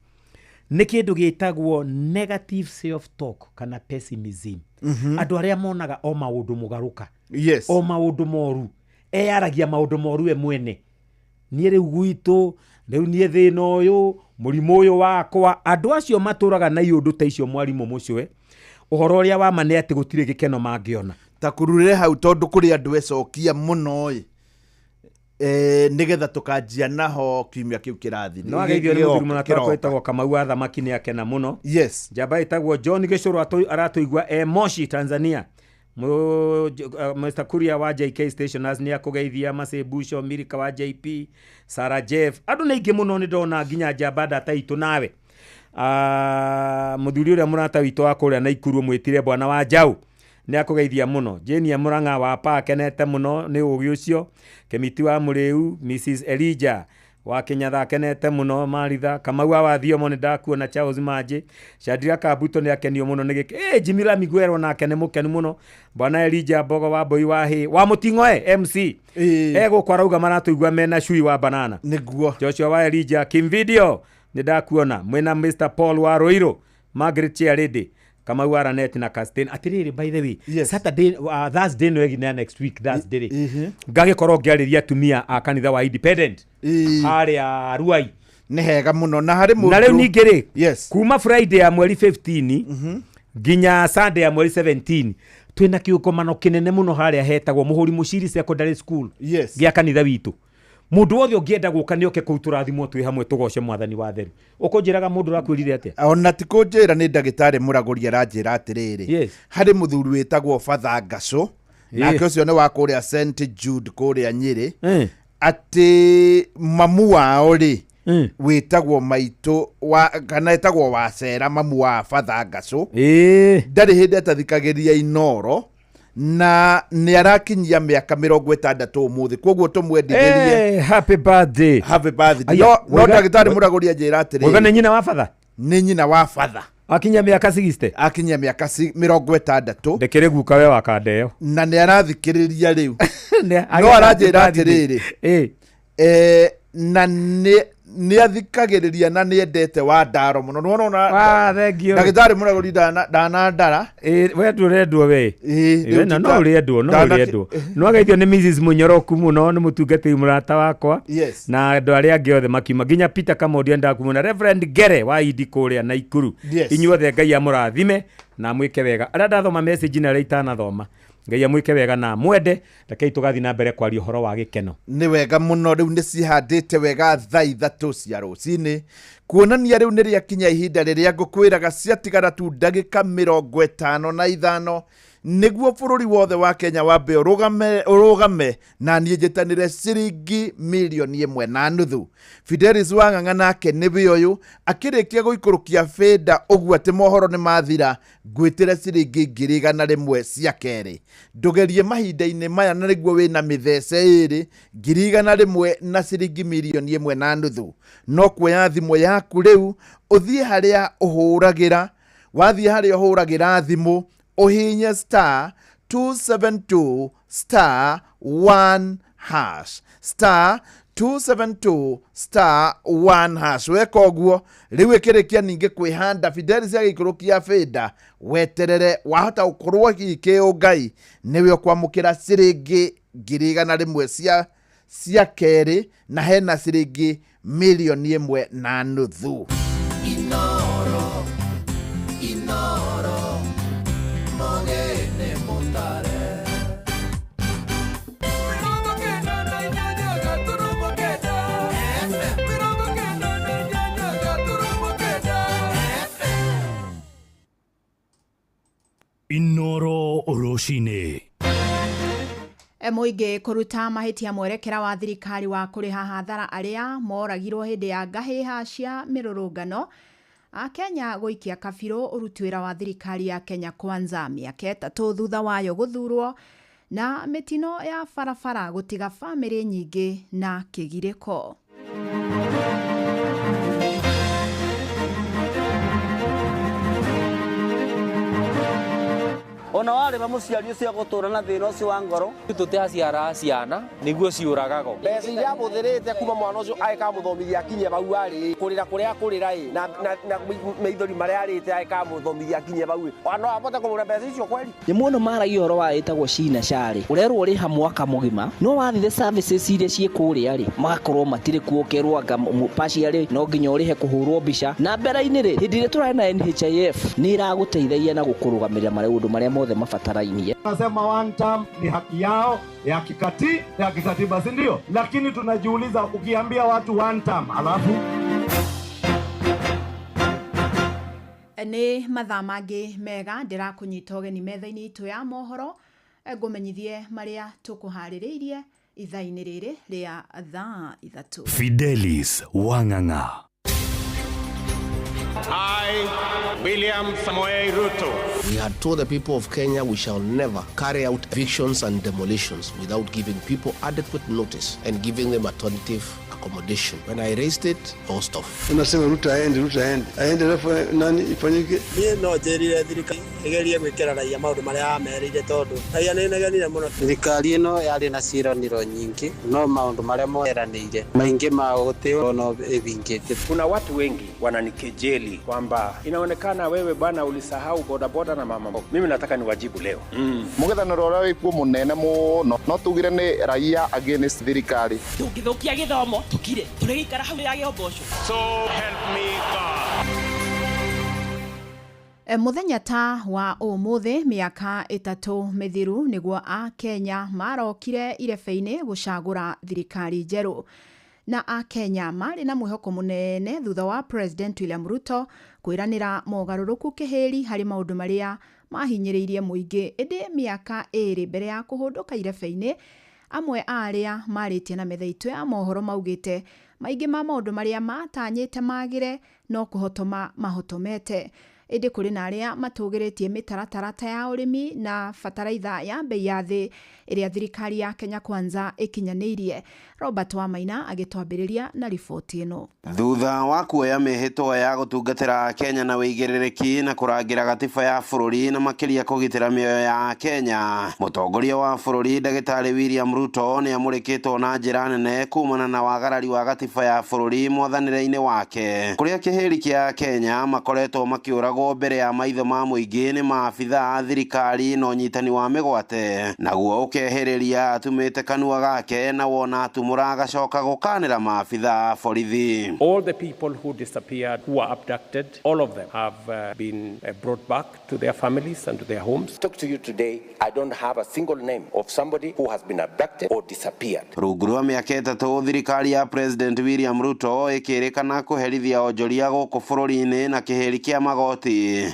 Nĩ kĩndũ gĩtagwo negative self talk kana pessimism. Andũ arĩa monaga o maũndũ mũgarũka, o maũndũ moru, eyaragia maũndũ moru we mwene. Niĩ rĩu gwitũ, rĩu niĩ thĩna ũyũ, mũrimũ ũyũ wakwa. Andũ acio matũraga na iũndũ ta icio, mwarimũ mũcwe, ũhoro ũrĩa wa ma nĩ atĩ gũtirĩ gĩkeno mangĩona. Ta kururire hau tondũ kũrĩ andũ ecokia mũno ĩ, nĩgetha tũkanjia naho kiumia kĩu kĩrathi. No ageithio nĩ mũthuri mũrata wakwa wĩtagwo Kamau wa Thamaki, nĩ akena mũno. Njamba ĩtagwo John Gĩcũrũ aratũigua e Moshi, Tanzania. Mr. Kuria wa JK Stationers nĩ akũgeithia, Masebusho Mirika wa JP, Sarah Jeff, andũ nĩ aingĩ mũno, nĩ ndona nginya njamba ndata itũ nawe. Mũthuri ũrĩa mũrata witũ wa kũrĩa Naikuru mwĩtire bwana wa Njaũ nĩ akũgeithia mũno. Jane Mũrang'a wa pa akenete mũno nĩ ũgĩ ũcio. Kemiti wa Mũrĩu, Mrs Elijah wa Kĩnyatha akenete mũno. Maritha Kamau wa Wathiomo nĩ ndakuona. Charles Manjĩ, Shandira Kambuto nĩ akenio mũno nĩ gĩkĩ. Jimmy Miguel nake nĩ mũkenu mũno. Bwana Elijah Mbogo wa Mbui wa Hĩ wa Mũting'oe MC egũkũ arauga maratũigua mena cui wa banana. Nĩguo. Joshua wa Elijah Kim Video nĩ ndakuona mwena. Mr Paul wa Ruiru, Margaret Chairlady, Kamau wa Ranet na Castin. Atirĩrĩ, by the way, Saturday, Thursday no ĩginya next week Thursday rĩ, ngagĩkorwo ngĩarĩria atumia a kanitha wa Independent harĩa Ruai. Nĩ hega mũno na harĩ Na rĩu mũndũ ningĩ rĩ, kuma Friday ya mweri 15 nginya Sunday ya mweri 17 twĩna kĩũngomano kĩnene mũno harĩa hetagwo Mũhũri Mũciri Secondary School gĩa kanitha witũ. Mũndũ wothe ũngĩenda gũka nĩ oke kũu, tũrathimwo twĩ hamwe, tũgoce Mwathani wa theru. Ũkũnjĩraga mũndũ ũrakwĩrire atĩa? Ona ti kũnjĩra, nĩ ndagĩtarĩ mũragũri aranjĩra atĩrĩrĩ, harĩ mũthuri wĩtagwo Father Ngacũ, nake ũcio nĩ wa kũrĩa St Jude kũrĩa Nyĩrĩ, atĩ mamu wao rĩ, wĩtagwo maitũ wa kana ĩtagwo Wacera, mamu wa Father Ngacũ, ndarĩ hĩndĩ atathikagĩria Inoro na nĩ arakinyia mĩaka 60 ũmũthĩ, koguo tũmwendithĩrie. Eh, happy birthday. Happy birthday. Aya, No ndagĩtarĩ mũragũri anjĩra waiga atĩrĩrĩ, nĩ nyina wa batha nĩ nyina wa batha. Akinyia mĩaka 60. Akinyia mĩaka 60. Ndĩkĩrĩ guka we wa kandeo. Na nĩ arathikĩrĩria rĩu. No aranjĩra atĩrĩrĩ, na nĩ athikagĩrĩria na nĩ endete wa ndaro mũno. Nĩwona Ah, thank you. ndagĩtarĩ mũragũri ndanandara. We ndũrendwo we. Rĩu We, na no ũrĩendwo, no ũrĩendwo. No ageithio nĩ Mrs Mũnyoroku mũno, nĩ mũtungatĩri mũrata wakwa na andũ arĩa angĩ othe makiuma nginya Peter Kamondi ndakumona, Reverend Ngere wa Idi kũrĩa Naikuru. Inyuothe Ngai amũrathime na amwĩke wega. Arĩa ndathoma message na arĩa itanathoma, Ngai amwĩke wega na amwende. Rekei tũgathiĩ na mbere kwaria ũhoro wa gĩkeno. Nĩ wega mũno. Rĩu nĩ cihandĩte wega thaa 3 cia rũcinĩ, kuonania rĩu nĩ rĩakinya ihinda rĩrĩa ngũkwĩraga ciatigara tu ndagĩka 55 nĩguo bũrũri wothe wa Kenya wambe ũrũgame, ũrũgame na niĩ njĩtanĩre ciringi 1.5 mirioni. Fidelis Wang'ang'a nake nĩwe ũyũ akĩrĩkia gũikũrũkia bĩnda ũguo atĩ mohoro nĩ mathira, ngwĩtĩre ciringi 100,000 cia kerĩ. Ndũgerie mahinda-inĩ maya na nĩguo wĩna mĩthece ĩrĩ, 100,000 na ciringi 1.5 mirioni. No kuoya thimũ yaku rĩu ũthiĩ harĩa ũhũragĩra, wathiĩ harĩa ũhũragĩra thimũ ũhinye *272*1#, *272*1#. Weka ũguo rĩu ĩkĩrĩkia ningĩ kwĩhanda Fidelis agĩikũrũkia bĩnda, weterere wahota gũkorwo hihi kĩũngai nĩwe ũkwamũkĩra ciringi 100,000 cia kerĩ na hena ciringi 1.5 mirioni. Inoro, Inoro, mogene mutare. 98.9 FM. 98.9 FM. Inoro rũcinĩ. Mũingĩ kũruta mahĩtia mwerekera wa thirikari wa kũrĩha hathara arĩa moragirwo hĩndĩ ya ngahĩha cia mĩrũrũngano. Akenya gũikia kabirũ ũruti wĩra wa thirikari ya Kenya Kwanza mĩaka 3 thutha wayo gũthurwo, na mĩtino ya barabara gũtiga bamĩrĩ nyingĩ na kĩgirĩko. Ona warĩba mũciari ũcio agũtũra na thĩna ũcio wa ngoro. Tũtiaciara ciana nĩguo ciũragagwo. Mbeca iria abũthĩrĩte kuma mwana ũcio agĩkamũthomithia akinye bau arĩ kũrĩra kũrĩa akũrĩra ĩ na maithori marĩa arĩte agĩkamũthomithia akinye bau ĩ no abote kũmũra mbeca icio kweri. Nĩ muono maragia ũhoro wa ĩtagwo SHI na SHA rĩ, ũrerwo ũrĩha mwaka mũgima no wathire services iria ciĩ kũrĩa rĩ magakorwo matirĩ kuo, ũkerwo anga partially no nginya ũrĩhe kũhũrwo mbica. Na mbere-inĩ rĩ, hĩndĩ ĩrĩa tũrarĩ na NHIF nĩ ĩragũteithagia na gũkũrũgamĩrĩra maũndũ marĩa mothe mabatarainie. Nasema one term ni haki yao ya kikatiba, si ndio? Lakini tunajiuliza, ukiambia watu one term alafu Nĩ mathaa mangĩ mega ndĩrakũnyita ũgeni metha-inĩ itũ ya mohoro, ngũmenyithie marĩa tũkũharĩrĩirie ithaa-inĩ rĩrĩ rĩa thaa 3. Fidelis Wang'ang'a. I, William Samoei Ruto. We had told the people of Kenya we shall never carry out evictions and demolitions without giving people adequate notice and giving them alternative accommodation. When I raised it, I was tough. Unasema Ruto aende, Ruto aende. Aende alafu nani ifanyike? Niĩ no njĩrire thirikari ĩgerie gwĩkĩra raia maũndũ marĩa yamerĩire tondũ raia nĩ ĩnegenire mũno. Thirikari ĩno yarĩ na ciĩranĩro nyingĩ no maũndũ marĩa moeranĩire maingĩ mao gũtirĩ ona ĩthingĩtie. Kuna watu wengi wananikejeli kwamba inaonekana wewe bwana ulisahau bodaboda na mama. Mimi nataka niwajibu leo. Mũng'ethanĩro ũrĩa wĩkuo mũnene mũno no tugire nĩ raia against thirikari. Tũngĩthũkia gĩthomo tũkire tũrĩgĩikara hau yage mboco. So help me God. Mũthenya ta wa ũmũthĩ mĩaka 3 mĩthiru nĩguo a Kenya marokire irebe-inĩ gũcagũra thirikari njerũ. Na a Kenya marĩ na mwĩhoko mũnene thutha wa President William Ruto kwĩranĩra mogarũrũku kĩhĩri harĩ maũndũ marĩa mahinyĩrĩirie mũingĩ. Ĩndĩ mĩaka 2 mbere ya kũhũndũka irebe-inĩ, amwe a arĩa marĩtie na metha itũ ya mohoro maugĩte maingĩ ma maũndũ marĩa matanyĩte magĩre no kũhotoma mahotomete. Ĩndĩ kũrĩ na arĩa matũgĩrĩtie mĩtaratara ta ya ũrĩmi na bataraitha ya bei ya thĩ ĩrĩa thirikari ya Kenya Kwanza ĩkinyanĩirie. Robert Wamaina agĩtwambĩrĩria na riboti ĩno. Thutha wa kuoya mĩhĩtwa ya gũtungatĩra Kenya na wĩigĩrĩrĩki na kũrangĩra gatiba ya bũrũri na makĩria kũgitĩra mĩoyo ya Kenya, mũtongoria wa bũrũri ndagĩtarĩ William Ruto nĩ amũrĩkĩtwo na njĩra nene kumana na wagarari wa gatiba ya bũrũri mwathanĩre-inĩ wake, kũrĩa kĩhĩri kĩa Kenya makoretwo makĩũragwo mbere ya maitho ma mũingĩ nĩ maabitha a thirikari na ũnyitani wa mĩgwate, naguo ũkehereria atumĩte kanua gake na wona atumũra agacoka gũkanĩra maabitha a borithi. All the people who disappeared, who were abducted, all of them have been brought back to their families and to their homes. Talk to you today, I don't have a single name of somebody who has been abducted or disappeared. Rungu rwa mĩaka 3 thirikari ya President William Ruto ĩkĩrĩkana kũherithia onjoria gũkũ bũrũri-inĩ na kĩhĩri kĩa magoti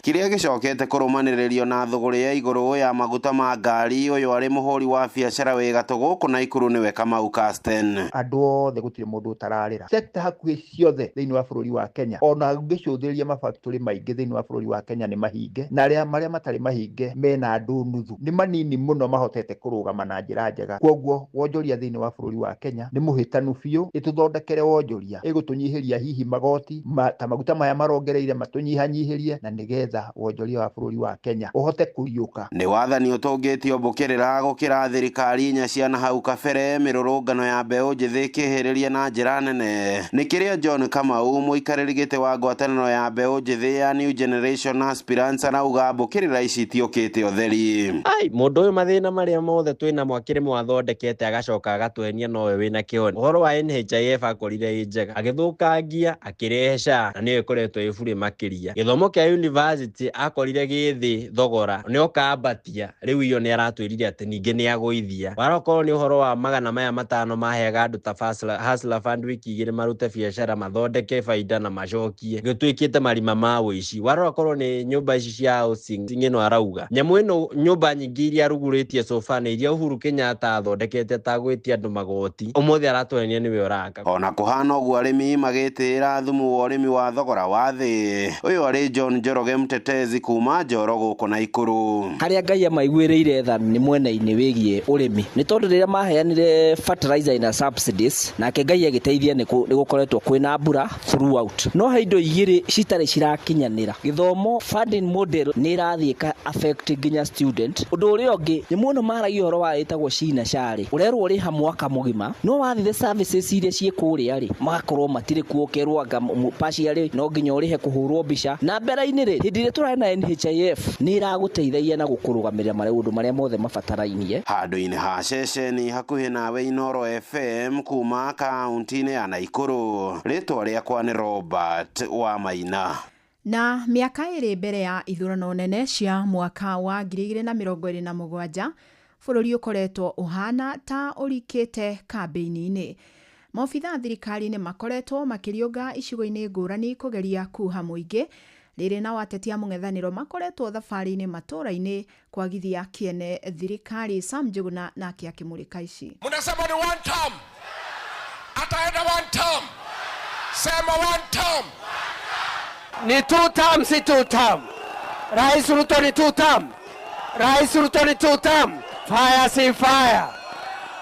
kĩrĩa gĩcokete kũrũmanĩrĩrio na thũgũrĩ ya igũrũ ya maguta ma ngari. Ũyũ arĩ mũhũri wa biacara wĩ gatũ gũkũ Naikuru nĩwe Kamau Casten. Andũ othe gũtirĩ mũndũ ũtararĩra, sekta hakuhĩ ciothe thĩinĩ wa bũrũri wa Kenya, ona ũngĩcũthĩrĩria mabactory maingĩ thĩinĩ wa bũrũri wa Kenya nĩ mahinge, na arĩa marĩa matarĩ mahinge mena andũ nuthu, nĩ manini mũno mahotete kũrũgama na njĩra njega. Kwoguo wonjoria thĩinĩ wa bũrũri wa Kenya nĩ mũhĩtanu biũ, ĩtũthondekere wonjoria ĩgũtũnyihĩria hihi magoti ta maguta maya marongereire matũnyihanyihĩrie, na nĩgetha wonjoria wa bũrũri wa Kenya ũhote kũriũka. Nĩ wathani ũtũngĩtio mbũkĩrĩra gũkĩra thirikari inya cia na hau kabere, mĩrũrũngano ya mbeũ njĩthĩ ĩkĩhĩrĩria na njĩra nene. Nĩ kĩrĩa John Kamau mũikarĩri gĩtĩ wa ngwatanĩro ya mbeũ njĩthĩ ya New Generation Aspirants arauga mbũkĩrĩra ici itiũkĩte ũtheri. Ai mũndũ ũyũ mathĩna marĩa mothe twĩnamo akĩrĩ mwathondekete agacoka agatwenia nowe wĩna kĩoni. Ũhoro wa NHIF akorire ĩ njega, agĩthũkangia akĩrehe SHA na nĩyo ĩkoretwo ĩ burĩ makĩria. Gĩthomo kĩa university akorire gĩthĩ thogora nĩ okambatia, rĩu iyo nĩ aratwĩrire atĩ ningĩ nĩ agũithia. Warokorwo nĩ ũhoro wa 500 maheaga andũ ta Hustler Fund wiki 2 marute biacara mathondeke baida na macokie, gĩtuĩkĩte marima ma ũici. Warokorwo nĩ nyũmba ici cia housing ĩno arauga nyamũ ĩno nyũmba nyingĩ iria arugũrĩtie sofa nĩ iria Uhuru Kenyatta athondekete atagwĩtia andũ magoti, ũmũthĩ aratwenia nĩwe ũraka. Ona kũhana ũguo arĩmi magĩtĩĩra thumu wa ũrĩmi wa thogora wa thĩ. Ũyũ arĩ John Njoroge mtetezi kuma Njoro gũkũ Naikuru. Harĩa Ngai amaiguĩrĩire tha nĩ mwena-inĩ wĩgiĩ wĩgiĩ ũrĩmi, nĩ tondũ rĩrĩa maheanire fertilizer na subsidies, nake Ngai agĩteithia nĩ gũkoretwo kwĩna mbura throughout. No he indo igĩrĩ citarĩ cirakinyanĩra. Gĩthomo funding model nĩ ĩrathiĩ ĩka affect nginya student. Ũndũ ũrĩa ũngĩ nĩ muono maragia ũhoro wa ĩtagwo Shina SHA rĩ, ũrerwo ũrĩha mwaka mũgima, no wathire services iria ciĩ kũrĩa rĩ, magakorwo matirĩ kuo, ũkerwo anga partially no nginya ũrĩhe kũhũrwo mbica. Na mbere-inĩ rĩ, hĩndĩ ĩrĩa tũrarĩ na NHIF nĩ ĩragũteithagia na gũkũrũgamĩrĩra maũndũ marĩa mothe mabatarainie. Handũ-inĩ ha ceceni hakuhĩ nawe Inooro FM kuma kaunti-inĩ ya Naikuru, rĩtwa rĩakwa nĩ Robert Wamaina. Na mĩaka ĩrĩ mbere ya ithurano nene cia mwaka wa 2027, bũrũri ũkoretwo ũhana ta ũrikĩte kambĩini-inĩ. Maobitha a thirikari nĩ makoretwo makĩriũnga icigo-inĩ ngũrani kũgeria kuha mũingĩ, rĩrĩ nao ateti a mũng'ethanĩro makoretwo thabarĩ-inĩ matũũra-inĩ kwagithia kĩene thirikari. Sam Njuguna nake akĩmũrĩka ici. Mnasema ni one term. Ataenda one term. Sema one term. Ni two term, si two term. Rais Ruto ni two term. Rais Ruto ni two term. Fire si fire.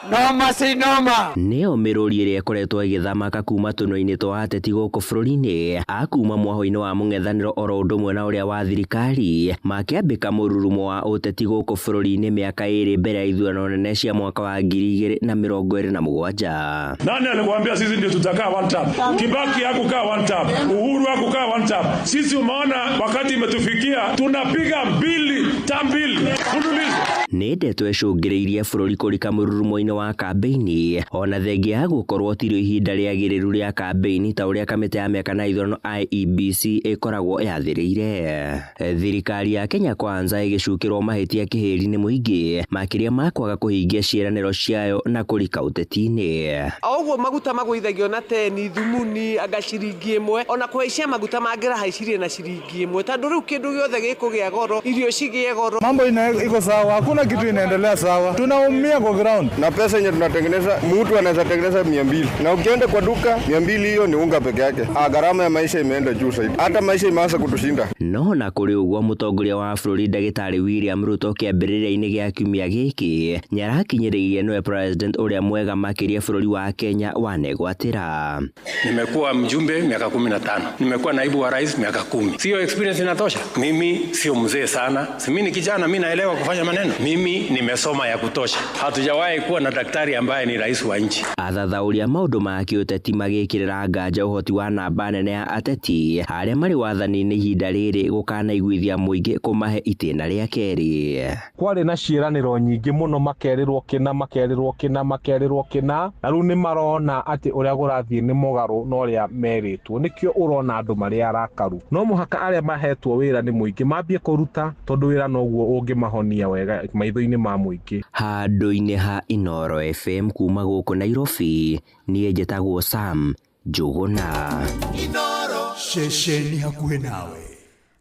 Noma si noma. Nĩyo mĩrũri ĩrĩa ĩkoretwo ĩgĩthamaka kuma tũnua-inĩ twa ateti gũkũ bũrũri-inĩ, a kuma mwahũ-inĩ wa mũng'ethanĩro oro ũndũ ũmwe na ũrĩa wa thirikari, makĩambĩka mũrurumo wa ũteti gũkũ bũrũri-inĩ mĩaka ĩrĩ mbere ya ithurano nene cia mwaka wa 2027. Nani alikuambia sisi ndio tutakaa one term? Kibaki hakukaa one term, Uhuru hakukaa one term. Sisi umeona wakati imetufikia tunapiga mbili term mbili mfululizo. Nĩ ndeto ĩcũngĩrĩirie bũrũri kũrika mũrurumo-inĩ wa kambĩini, ona thengia ya gũkorwo tirĩo ihinda rĩagĩrĩru rĩa kambĩini ta ũrĩa kamĩtĩ ya mĩaka na ithurano IEBC ĩkoragwo yathĩrĩire. Thirikari ya Kenya Kwanza ĩgĩcukĩrwo mahĩtia kĩhĩri nĩ mũingĩ, makĩria ma kwaga kũhingia ciĩranĩro ciayo na kũrika ũteti-inĩ. O ũguo maguta magũithagio na teni, thumuni, anga ciringi ĩmwe, ona kũhaicia maguta mangĩrahaicirie na ciringi ĩmwe, tondũ rĩu kĩndũ gĩothe gĩkũgĩa goro, irio cigĩe goro. Mambo iko sawa, hakuna kitu inaendelea sawa, tunaumia kwa ground. Na pesa yenye tunatengeneza, mtu anaweza tengeneza 200, na ukienda kwa duka 200 hiyo ni unga peke yake. Gharama ya maisha imeenda juu zaidi, hata maisha imeanza kutushinda. No na kũrĩ ũguo, mũtongoria wa bũrũri ndagĩtarĩ William Ruto kĩambĩrĩria-inĩ gĩa kiumia gĩkĩ nĩarakinyĩrĩirie nĩwe president ũrĩa mwega makĩria bũrũri wa Kenya wanegwatĩra. Nimekuwa mjumbe miaka 15, nimekuwa naibu wa rais miaka 10. Sio experience inatosha? Mimi sio mzee sana, si mimi ni kijana, mimi naelewa kufanya maneno, mimi nimesoma ya kutosha. Hatujawahi kuwa na daktari ambaye ni rais wa nchi. Athathaũri a maũndũ ma kĩũteti magĩkĩrĩra nganja ũhoti wa namba nene ya ateti arĩa marĩ wathani-inĩ ihinda rĩrĩ gũkanaiguithia mũingĩ kũmahe itĩna rĩa kerĩ. Kwarĩ na ciĩranĩro nyingĩ mũno, makerĩrwo kĩna, makerĩrwo kĩna, makerĩrwo kĩna, na rĩu nĩ marona atĩ ũrĩa kũrathiĩ nĩ mũgarũ na ũrĩa merĩtwo. Nĩkĩo ũrona andũ marĩ arakaru. No mũhaka arĩa mahetwo wĩra nĩ mũingĩ mambie kũruta, tondũ wĩra noguo ũngĩmahonia wega maitho-inĩ ma mũingĩ. Handũ-inĩ ha Inooro FM kuma gũkũ Nairobi, niĩ njĩtagwo Sam Njuguna. Inooro ceceni hakuhĩ nawe.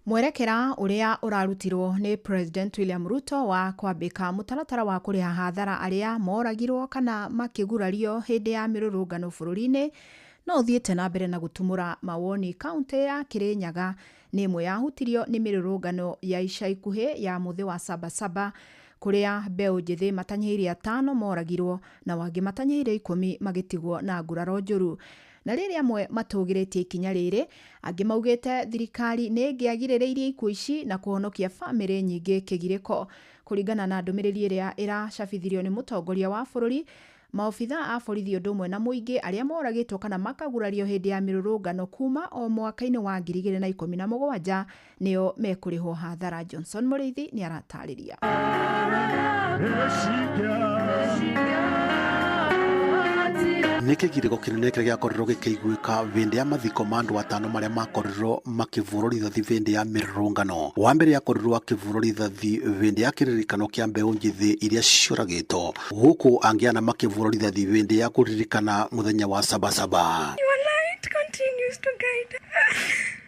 Mwerekera ũrĩa ũrarutirwo nĩ President William Ruto wa kwambĩka mũtaratara wa kũrĩha hathara arĩa moragirwo kana makĩgurario hĩndĩ ya mĩrũrũngano bũrũri-inĩ no ũthiĩte na mbere na gũtumũra mawoni. Kaunti ya Kirinyaga nĩ ĩmwe yahutirio nĩ mĩrũrũngano ya ica ikuhĩ ya mũthĩ wa Sabasaba, kũrĩa mbeũ njĩthĩ matanyihĩire 5 moragirwo na wangĩ matanyihĩire 10 magĩtigwo na nguraro njũru. Na rĩrĩa amwe matũgĩrĩtie ikinya rĩrĩ, angĩ maugĩte thirikari nĩ ĩngĩagirĩrĩirie ikuũ ici na kũhonokia bamĩrĩ nyingĩ kĩgirĩko. Kũringana na ndũmĩrĩri ĩrĩa ĩracabithirio nĩ mũtongoria wa bũrũri, maobitha a borithi ũndũ ũmwe na mũingĩ arĩa moragĩtwo kana makagurario hĩndĩ ya mĩrũrũngano kuma o mwaka-inĩ wa 2017 nĩo mekũrĩhwo hathara. Johnson Mũrĩithi nĩ aratarĩria. Nĩ kĩgirĩko kĩnene kĩrĩa gĩakorirwo gĩkĩiguĩka hĩndĩ ya mathiko ma andũ 5 marĩa makorirwo makĩvũrwo rithathi hĩndĩ ya mĩrũrũngano. Wa mbere akorirwo akĩvũrwo rithathi hĩndĩ ya kĩririkano kĩa mbeũ njĩthĩ iria ciũragĩtwo, gũkũ angĩ ana makĩvũrwo rithathi hĩndĩ ya kũririkana mũthenya wa Sabasaba. Your light continues to guide us.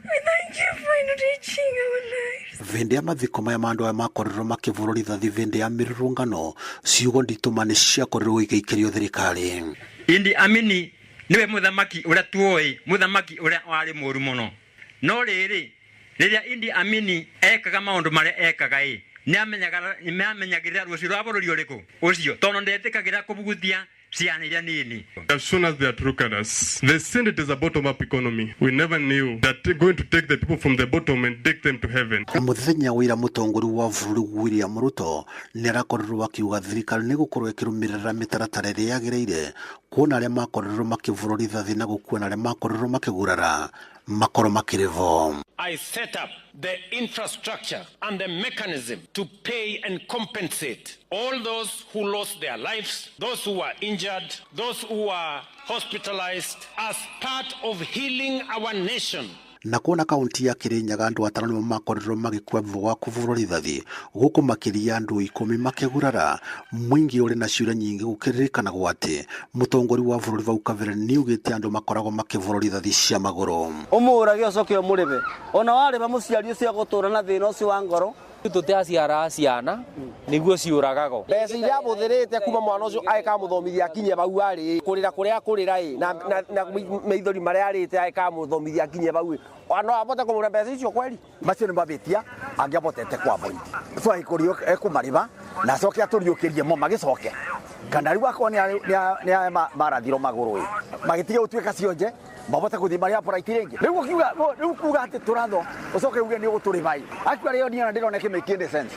We thank you for enriching our lives. Hĩndĩ ya mathiko maya ma andũ aya makorirwo makĩvũrwo rithathi hĩndĩ ya mĩrũrũngano, ciugo nditũ nĩ ciakorirwo igĩikĩrio thirikari. Idi Amini niwe muthamaki uria tuoi, muthamaki uria wari muru muno. No riri, riria Idi Amini ekaga maundu maria ekaga i, Nĩamenyagĩrĩra rũciũ rwa bũrũri ũrĩkũ ũcio tondũ ndetĩkagĩra kũbugutia ciana iria nini. As soon as they had looked at us, they said it is a bottom-up economy. We never knew that they're going to take the people from the bottom and take them to heaven. Mũthenya wa ira mũtongoria wa bũrũri William Ruto nĩarakorirwo akiuga thirikari nĩ gũkorwo ĩkĩrũmĩrĩra mĩtaratara ĩrĩa yagĩrĩire kuona arĩa makorirwo makĩvurwo rithathi na gũkua na arĩa makorirwo makĩgurara makorwo makĩrĩvwo. I set up the infrastructure and the mechanism to pay and compensate all those who lost their lives, those who were injured, those who were hospitalized as part of healing our nation. Na kuona kaunti ya Kirinyaga andũ atano nĩmo makorirwo magĩkua thutha wa kũvurwo rithathi gũkũ makĩria andũ 10 makĩgurara. Mũingĩ ũrĩ na ciũria nyingĩ gũkĩririkanagwo atĩ mũtongoria wa bũrũri vau kabere nĩaugĩte andũ makoragwo makĩvurwo rithathi cia magũrũ. Ũmũrage ũcoke ũmũrĩbe ona warĩba mũciari ũcio agũtũra na thĩna ũcio wa ngoro. Tũtiaciara ciana nĩguo ciũragagwo. Mbeca iria abũthĩrĩte kuma mwana ũcio agĩkamũthomithia akinye vau arĩ kũrĩra kũrĩa akũrĩra ĩ na maithori marĩa arĩte agĩkamũthomithia akinye vau ĩ no abote kũmũra mbeca icio kweri. Macio nĩ mabĩtia angĩabotete kwa avoid so agĩkũrio ekũmarĩba na acoke atũriũkĩrie mo magĩcoke kana rĩu akorwo nĩ marathirwo magũrũ ĩ magĩtige gũtuĩka cionje mabote kũthiĩ marĩ upright rĩngĩ. Rĩu ũkiuga rĩu kuga atĩ tũratho ũcoke uge nĩ ũgũtũrĩba ĩ actually ĩyo niĩ ona ndĩrona ĩkĩ make sense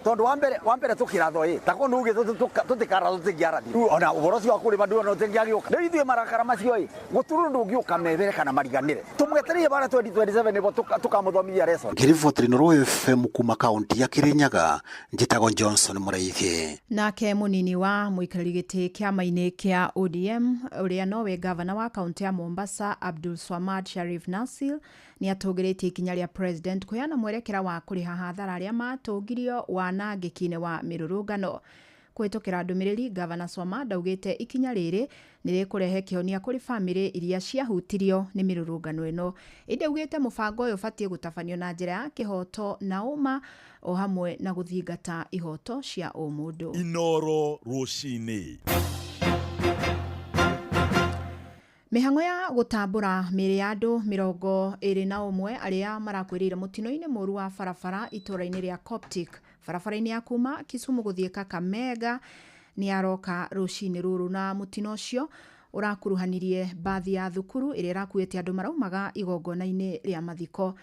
tondũ wa mbere tũkĩratho ĩ ta korwo nĩ ugĩte tũtikaratho tũtingĩarathi rĩu ona ũhoro ũcio wa kũrĩba ndũrona ũtingĩagĩũka. Rĩu ithuĩ marakara macio ĩ gũtirĩ ũndũ ũngĩũka mebere kana mariganĩre tũmwetereire bara 2027 nĩguo tũkamũthomithia lesson. Ngĩribotera Inooro FM kuma kaunti ya Kirinyaga, njĩtagwo Johnson Mũraithi. Nake mũnini wa mũikarĩri gĩtĩ kĩama-inĩ kĩa ODM ũrĩa nowe gavana wa kaunti ya Mombasa Abdul Swamad Sharif Nasil nĩ atũgĩrĩtie ikinya rĩa president kũheana mwerekera wa kũrĩha hathara arĩa matũngirio wanangĩki-inĩ wa mĩrũrũngano. Kũhĩtũkĩra ndũmĩrĩri, Gavana Swamad augĩte ikinya rĩrĩ nĩ rĩkũrehe kĩhonia kũrĩ bamĩrĩ iria ciahutirio nĩ mĩrũrũngano ĩno. Ĩndĩ augĩte mũbango ũyũ ũbatiĩ gũtabanio na njĩra ya kĩhoto na ũma o hamwe na gũthingata ihoto cia ũmũndũ. Inooro rũcinĩ. Mĩhang'o ya gũtambũra mĩĩrĩ ya andũ 21 arĩa marakuĩrĩire mũtino-inĩ mũru wa barabara itũũra-inĩ rĩa Coptic barabara-inĩ ya kuma Kisumu gũthiĩ Kakamega nĩ aroka rũcinĩ rũrũ. Na mũtino ũcio ũrakuruhanirie mbathi ya thukuru ĩrĩa ĩrakuĩte andũ maraumaga igongona-inĩ rĩa mathiko.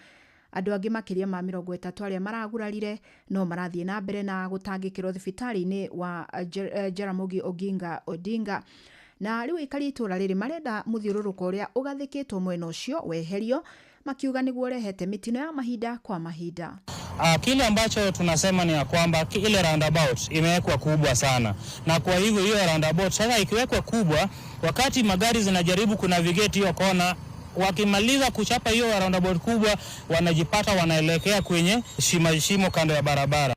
Andũ angĩ makĩria ma 30 arĩa maragurarire no marathiĩ na mbere na gũtangĩkĩrwo thibitarĩ-inĩ wa Jaramogi Oginga Odinga. Na rĩu aikari itũũra rĩrĩ marenda mũthiũrũrũko ũrĩa ũgathĩkĩtwo mwena ũcio weherio, makiuga nĩguo ũrehete mĩtino ya mahinda kwa mahinda. Kile ambacho tunasema ni ya kwamba ile roundabout imewekwa kubwa sana, na kwa hivyo hiyo roundabout sasa ikiwekwa kubwa, wakati magari zinajaribu kunavigate hiyo kona, wakimaliza kuchapa hiyo roundabout kubwa, wanajipata wanaelekea kwenye shimo kando ya barabara.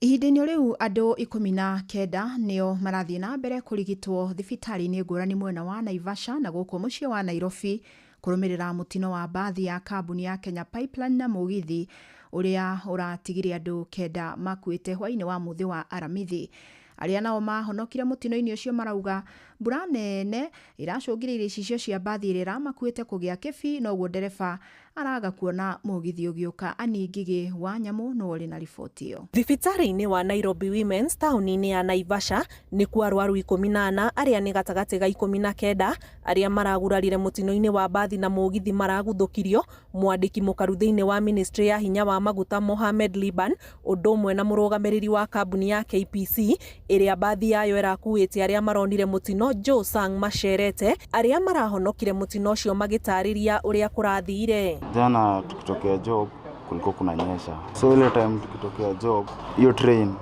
Ihinda-inĩ rĩu andũ 19 nĩo marathiĩ na mbere kũrigitwo thibitarĩ-inĩ ngũrani mwena wa Naivasha na gũkũ mũciĩ wa Nairobi kũrũmĩrĩra mũtino wa mbathi ya kambuni ya Kenya Pipeline na mũgithi ũrĩa ũratigire andũ 9 makuĩte hwaĩ-inĩ wa mũthĩ wa Aramithi. Arĩa nao mahonokire mũtino-inĩ ũcio marauga mbura nene ĩracũngĩrĩirie icicio cia mbathi ĩrĩa ĩramakuĩte kũgĩa kĩbii, noguo ndereba araga kuona mũgithi ũgĩũka. Annie Ngigĩ wa Nyamũ nĩwe ũrĩ na riboti ĩyo. Thibitarĩ-inĩ wa Nairobi Women's taũni-inĩ ya Naivasha nĩkuo arwaru 14 arĩa nĩ gatagatĩ ga 19 arĩa maragurarire mũtino-inĩ wa mbathi na mũgithi maraguthũkirio. Mwandĩki mũkaru thĩinĩ wa ministry ya hinya wa maguta Mohamed Liban ũndũ ũmwe na mũrũgamĩrĩri wa kambuni ya KPC ĩrĩa mbathi yayo ĩrakuĩte arĩa maronire mũtino Joe Sang macerete arĩa marahonokire mũtino ũcio magĩtarĩria ũrĩa kũrathire. Jana tukitokea job kulikuwa kunanyesha, so ile time tukitokea job hiyo train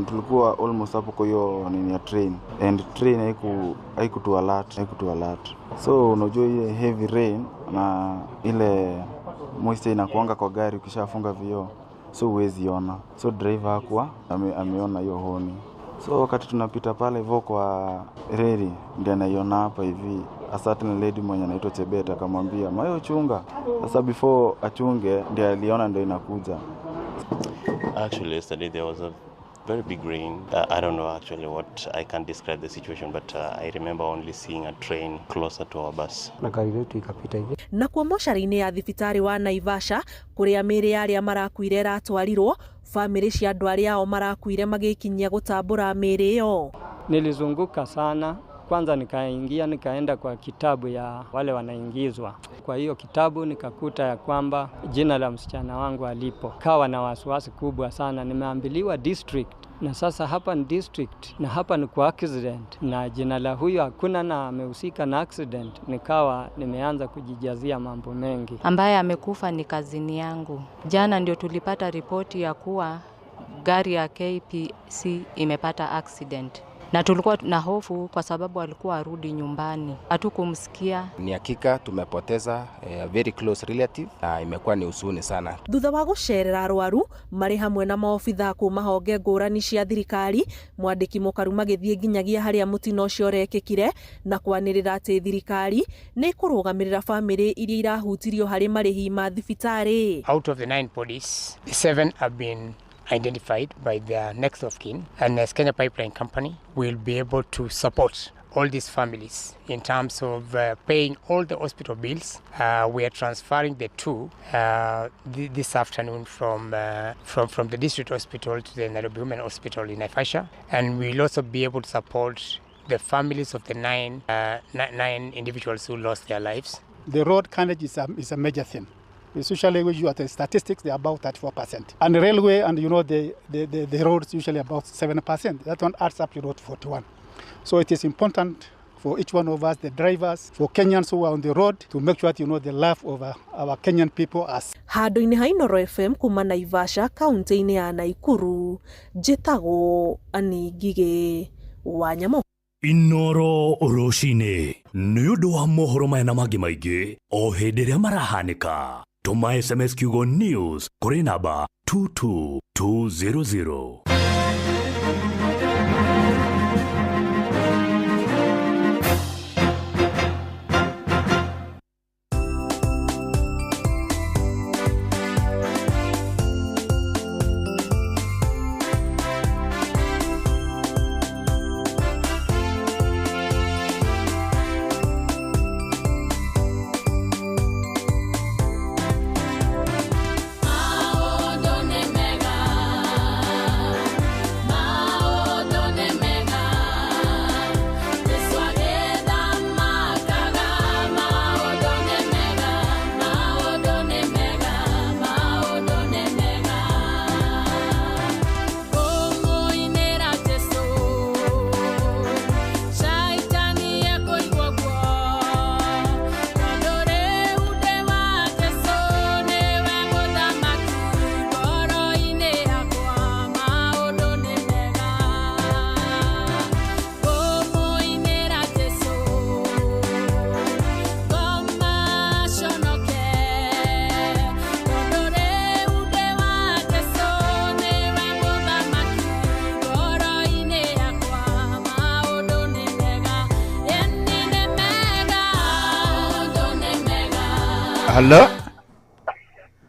tulikuwa almost hapo kwa hiyo nini ya train, and train haikutu alert, so unajua ile heavy rain na ile moisture inakuanga kwa gari ukishafunga vioo, so huwezi ona, so driver hakuwa ameona hiyo honi. So wakati tunapita pale hivyo kwa reli ndiye anaiona hapa hivi a certain lady mwenye anaitwa Chebet akamwambia mayo chunga. Sasa before achunge ndiye aliona ndio inakuja. Actually yesterday there was a very big rain. I don't know actually what I can describe the situation, but I remember only seeing a train closer to our bus. Na gari letu ikapita hivi. Na kwa mocarĩ-inĩ ya thibitarĩ wa Naivasha kũrĩa mĩĩrĩ ya arĩa marakuire ĩratwarirwo, Bamĩrĩ cia andũ arĩa ao marakuire magĩkinyia gũtambũra mĩĩrĩ ĩyo. Nilizunguka sana kwanza, nikaingia nikaenda kwa kitabu ya wale wanaingizwa. Kwa hiyo kitabu nikakuta ya kwamba jina la msichana wangu alipo. Kawa na wasiwasi kubwa sana, nimeambiliwa district na sasa hapa ni district na hapa ni kwa accident na jina la huyu hakuna na amehusika na accident. Nikawa nimeanza kujijazia mambo mengi. Ambaye amekufa ni kazini yangu. Jana ndio tulipata ripoti ya kuwa gari ya KPC imepata accident, na tulikuwa na hofu kwa sababu alikuwa arudi nyumbani, hatukumsikia. Ni hakika tumepoteza a very close relative na imekuwa ni huzuni sana. Thutha wa gũcerera arwaru marĩ hamwe na maobithaa kuma honge ngũrani cia thirikari, mwandĩki Mũkaru magĩthiĩ nginyagia harĩa mũtino ũcio ũrekĩkire na kwanĩrĩra atĩ thirikari nĩ ĩkũrũgamĩrĩra bamĩrĩ iria irahutirio harĩ marĩhi ma thibitarĩ. Out of the 9 bodies, 7 have been identified by their next of kin, and as Kenya Pipeline Company will be able to support all these families in terms of paying all the hospital bills. We are transferring the 2 this afternoon from the district hospital to the Nairobi Women Hospital in Naivasha, and we'll also be able to support the families of the 9 individuals who lost their lives. The road carnage is a major thing. Especially when you at the statistics, they're about 34%. And the railway and, you know, the roads usually about 7%. That one adds up to about 41. So it is important for each one of us, the drivers, for Kenyans who are on the road, to make sure that, you know, the life of our Kenyan people are. Handũ-inĩ ha Inooro FM kuma Naivasha kaunti-inĩ ya Nakuru, njĩtagwo Annie Ngigĩ wa Nyamũ. Inooro rũcinĩ nĩ ũndũ wa mohoro maya na mangĩ maingĩ o hĩndĩ ĩrĩa marahanĩka. Tũma SMS kiugo news kũrĩ namba 22200. Hello?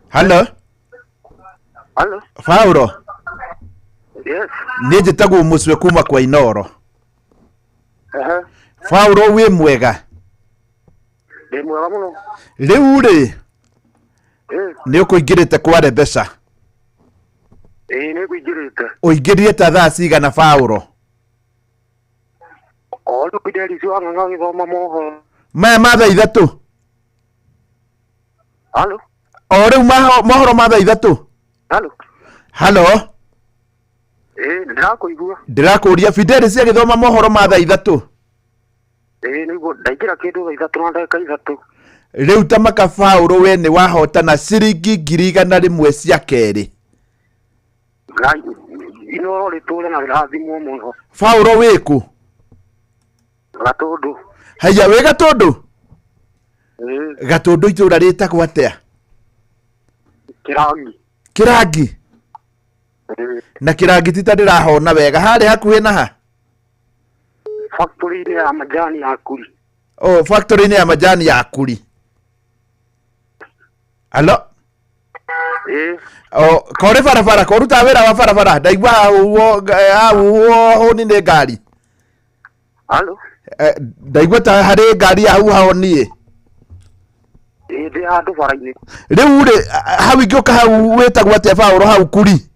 Hello? Hello? Fauro? Yes. Nĩ njĩtagwo Mũcwe kuma kwa Inooro. Aha. Fauro wĩ mwega? Ndĩ mwega mũno. Rĩu rĩ, nĩ ũkũingĩrĩte kware mbeca? Ĩĩ nĩ ngũingĩrĩte. Ũingĩrire ta thaa cigana Fauro? O rĩu Fidelis Wang'ang'a agĩthoma mohoro. Maya ma thaa 3? Halo? O rĩu mohoro ma thaa 3? Halo? Halo? Ĩĩ ndĩrakũigua. Ndĩrakũria Fidelis agĩthoma mohoro ma thaa 3? Ĩĩ nĩguo ndaingĩra kĩndũ thaa 3 na ndagĩka 3. Rĩu ta maka Fauro we nĩ wahotana ciringi 100,000 cia kerĩ. Ngai Inooro rĩtũre na rĩrathimwo mũno. Fauro wĩkũ? Gatũndũ. Haiya wĩ Gatũndũ? Gatũndũ itũra rĩtagwo atĩa? Kĩrangi. Kĩrangi? Na Kĩrangi ti ta ndĩrahona wega, harĩ hakuhĩ na ha? Factory-inĩ ya majani ya Kuri. Oh, factory-inĩ ya majani ya Kuri. Halo? Ĩĩ. Oh, kore barabara, korutaga wĩra wa barabara, ndaigua hahuhwo hũni nĩ ngari. Halo? Ndaigua ta harĩ ngari yahuha niĩ. Ĩĩ ndĩ handũ bara-inĩ. Rĩu rĩ, hau ingĩũka hau wĩtagwo atĩa Fauro hau Kuri?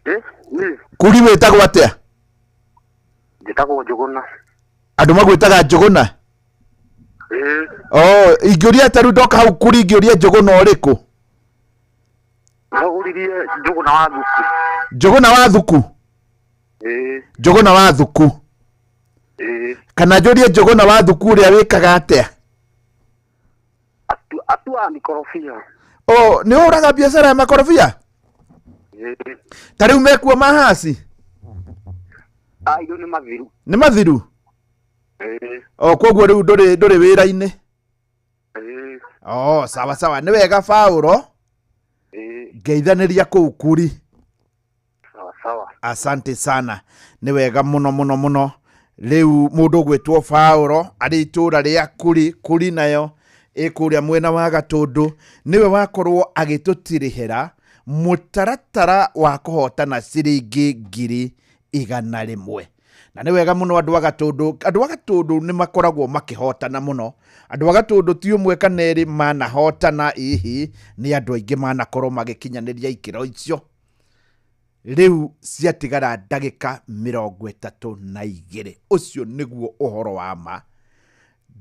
Niĩ Kuri wĩtagwo atĩa? Njĩtagwo Njũgũna. Andũ magwĩtaga Njũgũna? Ĩĩ. Oh, ingĩũria ta rĩu ndoka hau kuri ingĩũria Njũgũna ũrĩkũ? No ũririe Njũgũna wa Thuku. Njũgũna wa Thuku? Ĩĩ. Njũgũna wa Thuku. Ĩĩ. Kana njũrie Njũgũna wa Thuku ũrĩa wĩkaga atĩa? Atuaga mĩkorobia. Oh, nĩ ũhũraga biacara ya makorobia? Ĩĩ. Ta rĩu mekuo mahasi? Ayo nĩ mathiru. Nĩ mathiru? Ĩĩ. O koguo rĩu ndũrĩ wĩra-inĩ? Ĩĩ. Oh, sawa sawa, nĩ wega Paũlo. Ĩĩ. Ngeithanĩria kũu kuri. Sawa sawa. Asante sana, nĩ wega mũno mũno mũno. Rĩu mũndũ ũgwĩtwo Paũlo arĩ itũũra rĩa Kuri, Kuri nayo ĩ kũrĩa mwena wa Gatũndũ, nĩwe wakorwo agĩtũtirihĩra mũtaratara wa kũhotana ciringi 100,000. Na nĩ wega mũno andũ a Gatũndũ, andũ a Gatũndũ nĩ makoragwo makĩhotana mũno. Andũ a Gatũndũ ti ũmwe kana erĩ manahotana, ihi nĩ andũ aingĩ manakorwo magĩkinyanĩria ikĩro icio. Rĩu ciatigara ndagĩka 32, ũcio nĩguo ũhoro wa ma.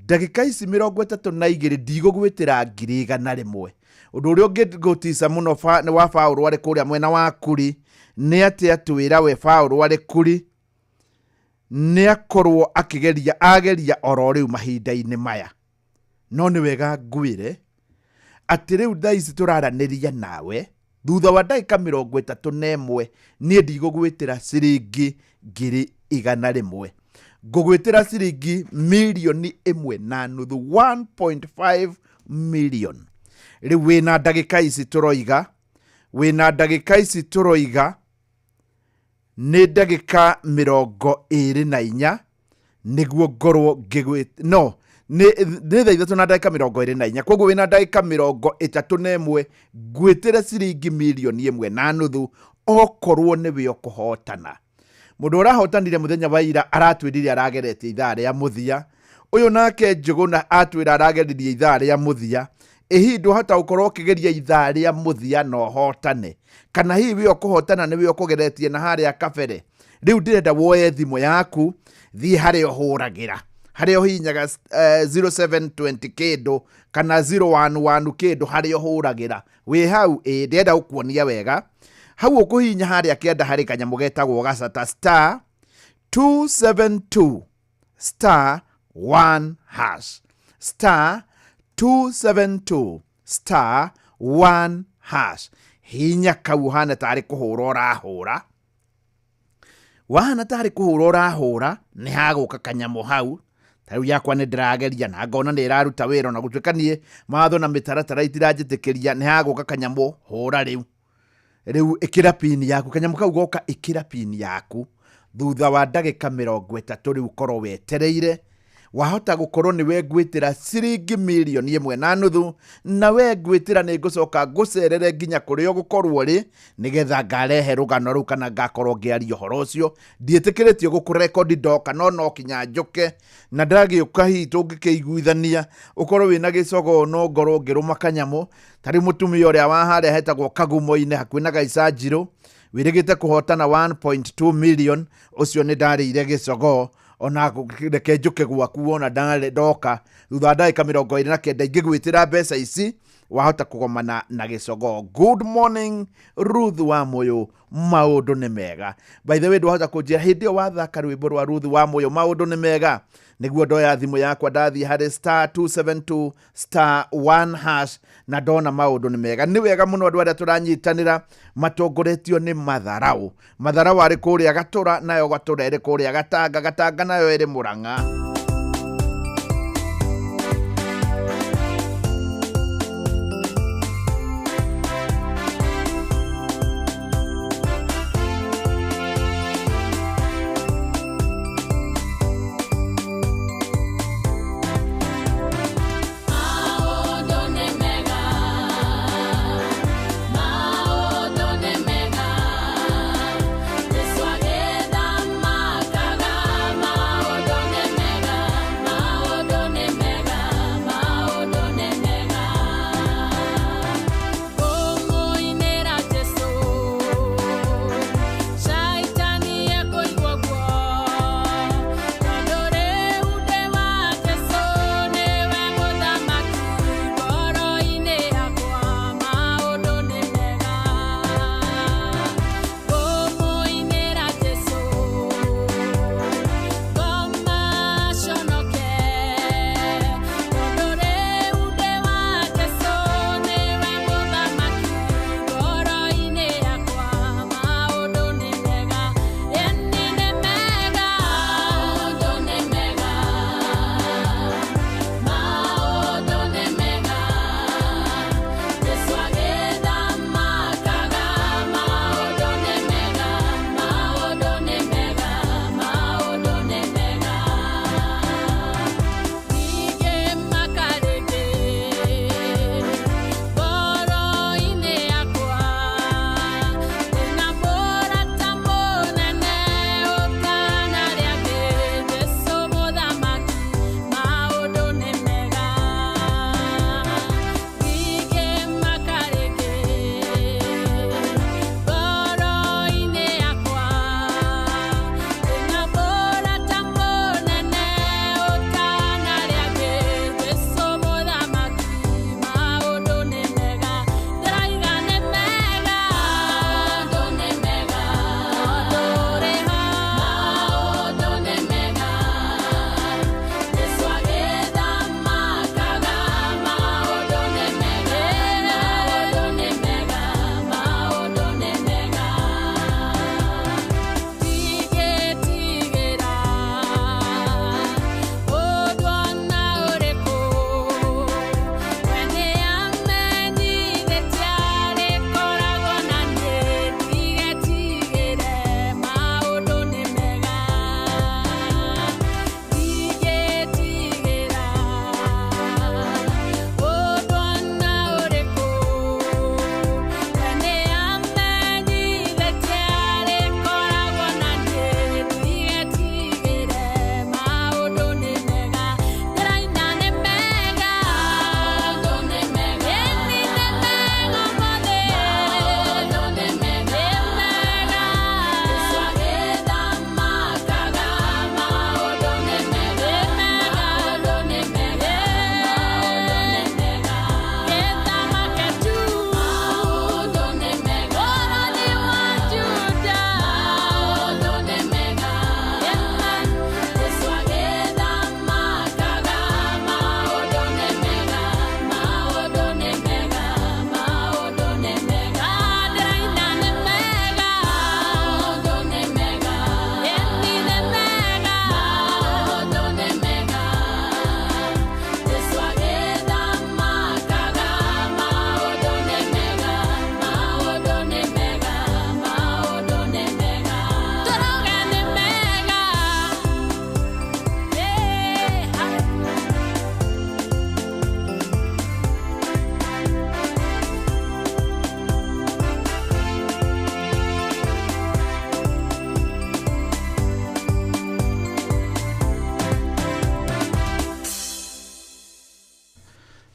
Ndagĩka ici 32 ndigũgwĩtĩra 100,000. Ũndũ ũrĩa ũngĩgũtica mũno nĩ wa Paũlũ arĩ kũrĩa mwena wa Kuri, nĩ atĩ atwĩra we Paũlũ arĩ Kuri nĩ akorwo akĩgeria, ageria oro rĩu mahinda-inĩ maya. No nĩ wega ngwĩre atĩ rĩu thaa ici tũraranĩria nawe, thutha wa ndagĩka 31 niĩ ndigũgwĩtĩra ciringi 100,000, ngũgwĩtĩra ciringi 1.5 million, 1.5 million. Rĩu wĩna ndagĩka ici tũroiga, wĩna ndagĩka ici tũroiga nĩ ndagĩka 24 nĩguo ngorwo ngĩgwĩ no nĩ thaa 3 na ndagĩka 24, koguo wĩna ndagĩka 31 ngwĩtĩre ciringi 1.5 million okorwo nĩwe ũkũhotana. Mũndũ ũrahotanire mũthenya wa ira aratwĩrire arageretie ithaa rĩa mũthia, ũyũ nake Njũgũna atwĩra arageririe ithaa rĩa mũthia. Ĩ hihi ndwahota gũkorwo ũkĩgeria ithaa rĩa mũthia na ũhotane? Kana hihi we ũkũhotana nĩwe ũkũgeretie na harĩa kabere? Rĩu ndĩrenda woe thimũ yaku, thiĩ harĩa ũhũragĩra, harĩa ũhihinyaga 0720 kĩndũ kana 011 kĩndũ, harĩa ũhũragĩra wĩ hau. Ĩ ndĩrenda gũkuonia wega hau ũkũhihinya harĩa kĩanda harĩ kanyamũ getagwo gacata, star 272 star 1 hash, star 272 star 1 hash. Hinya kau ũhana tarĩ kũhũra ũrahũra, wahana tarĩ kũhũra ũrahũra, nĩ hagũka kanyamũ hau. Ta rĩu yakwa nĩ ndĩrageria na ngona nĩ ĩraruta wĩra, ona gũtuĩka niĩ mawatho na mĩtaratara itiranjĩtĩkĩria. Nĩ hagũka kanyamũ, hũra rĩu, rĩu ĩkĩra pini yaku. Kanyamũ kau goka, ĩkĩra pini yaku. Thutha wa ndagĩka 30 rĩu korwo wetereire, wahota gũkorwo nĩwe ngwĩtĩra ciringi 1.5 million, na we ngwĩtĩra nĩ ngũcoka ngũcerere nginya kũrĩa ũgũkorwo rĩ, nĩgetha ngarehe rũgano rũu kana ngakorwo ngĩaria ũhoro ũcio. Ndiĩtĩkĩrĩtio gũkũrekondi ndoka, no no kinya njũke na ndagĩũka hihi tũngĩkĩiguithania ũkorwo wĩna gĩcogoo, no ngorwo ngĩrũma kanyamũ. Ta rĩu mũtumia ũrĩa wa harĩa hetagwo Kagumo-inĩ hakuhĩ na Gaicanjirũ wĩrĩgĩte kũhotana 1.2 million, ũcio nĩ ndarĩire gĩcogoo. Ona reke njũke gwaku wona ndoka thutha wa ndagĩka 29 ingĩgwĩtĩra mbeca ici, wahota kũgomana na gĩcogoo. Good morning Ruth wa Moyo, maũndũ nĩ mega. By the way, ndwahota kũnjĩra hĩndĩ ĩyo wathaka rwĩmbo rwa Ruth wa Moyo maũndũ nĩ mega, nĩguo ndoya thimũ yakwa ndathiĩ harĩ star 272 star 1 hash na ndona maũndũ nĩ mega. Nĩ wega mũno andũ arĩa tũranyitanĩra matongoretio nĩ Matharau. Matharau arĩ kũrĩa Gatũra, nayo Gatũra ĩrĩ kũrĩa Gatanga, Gatanga nayo ĩrĩ Mũrang'a. Maũndũ nĩ mega, maũndũ nĩ mega, Jesũ agĩthamakaga, maũndũ nĩ mega.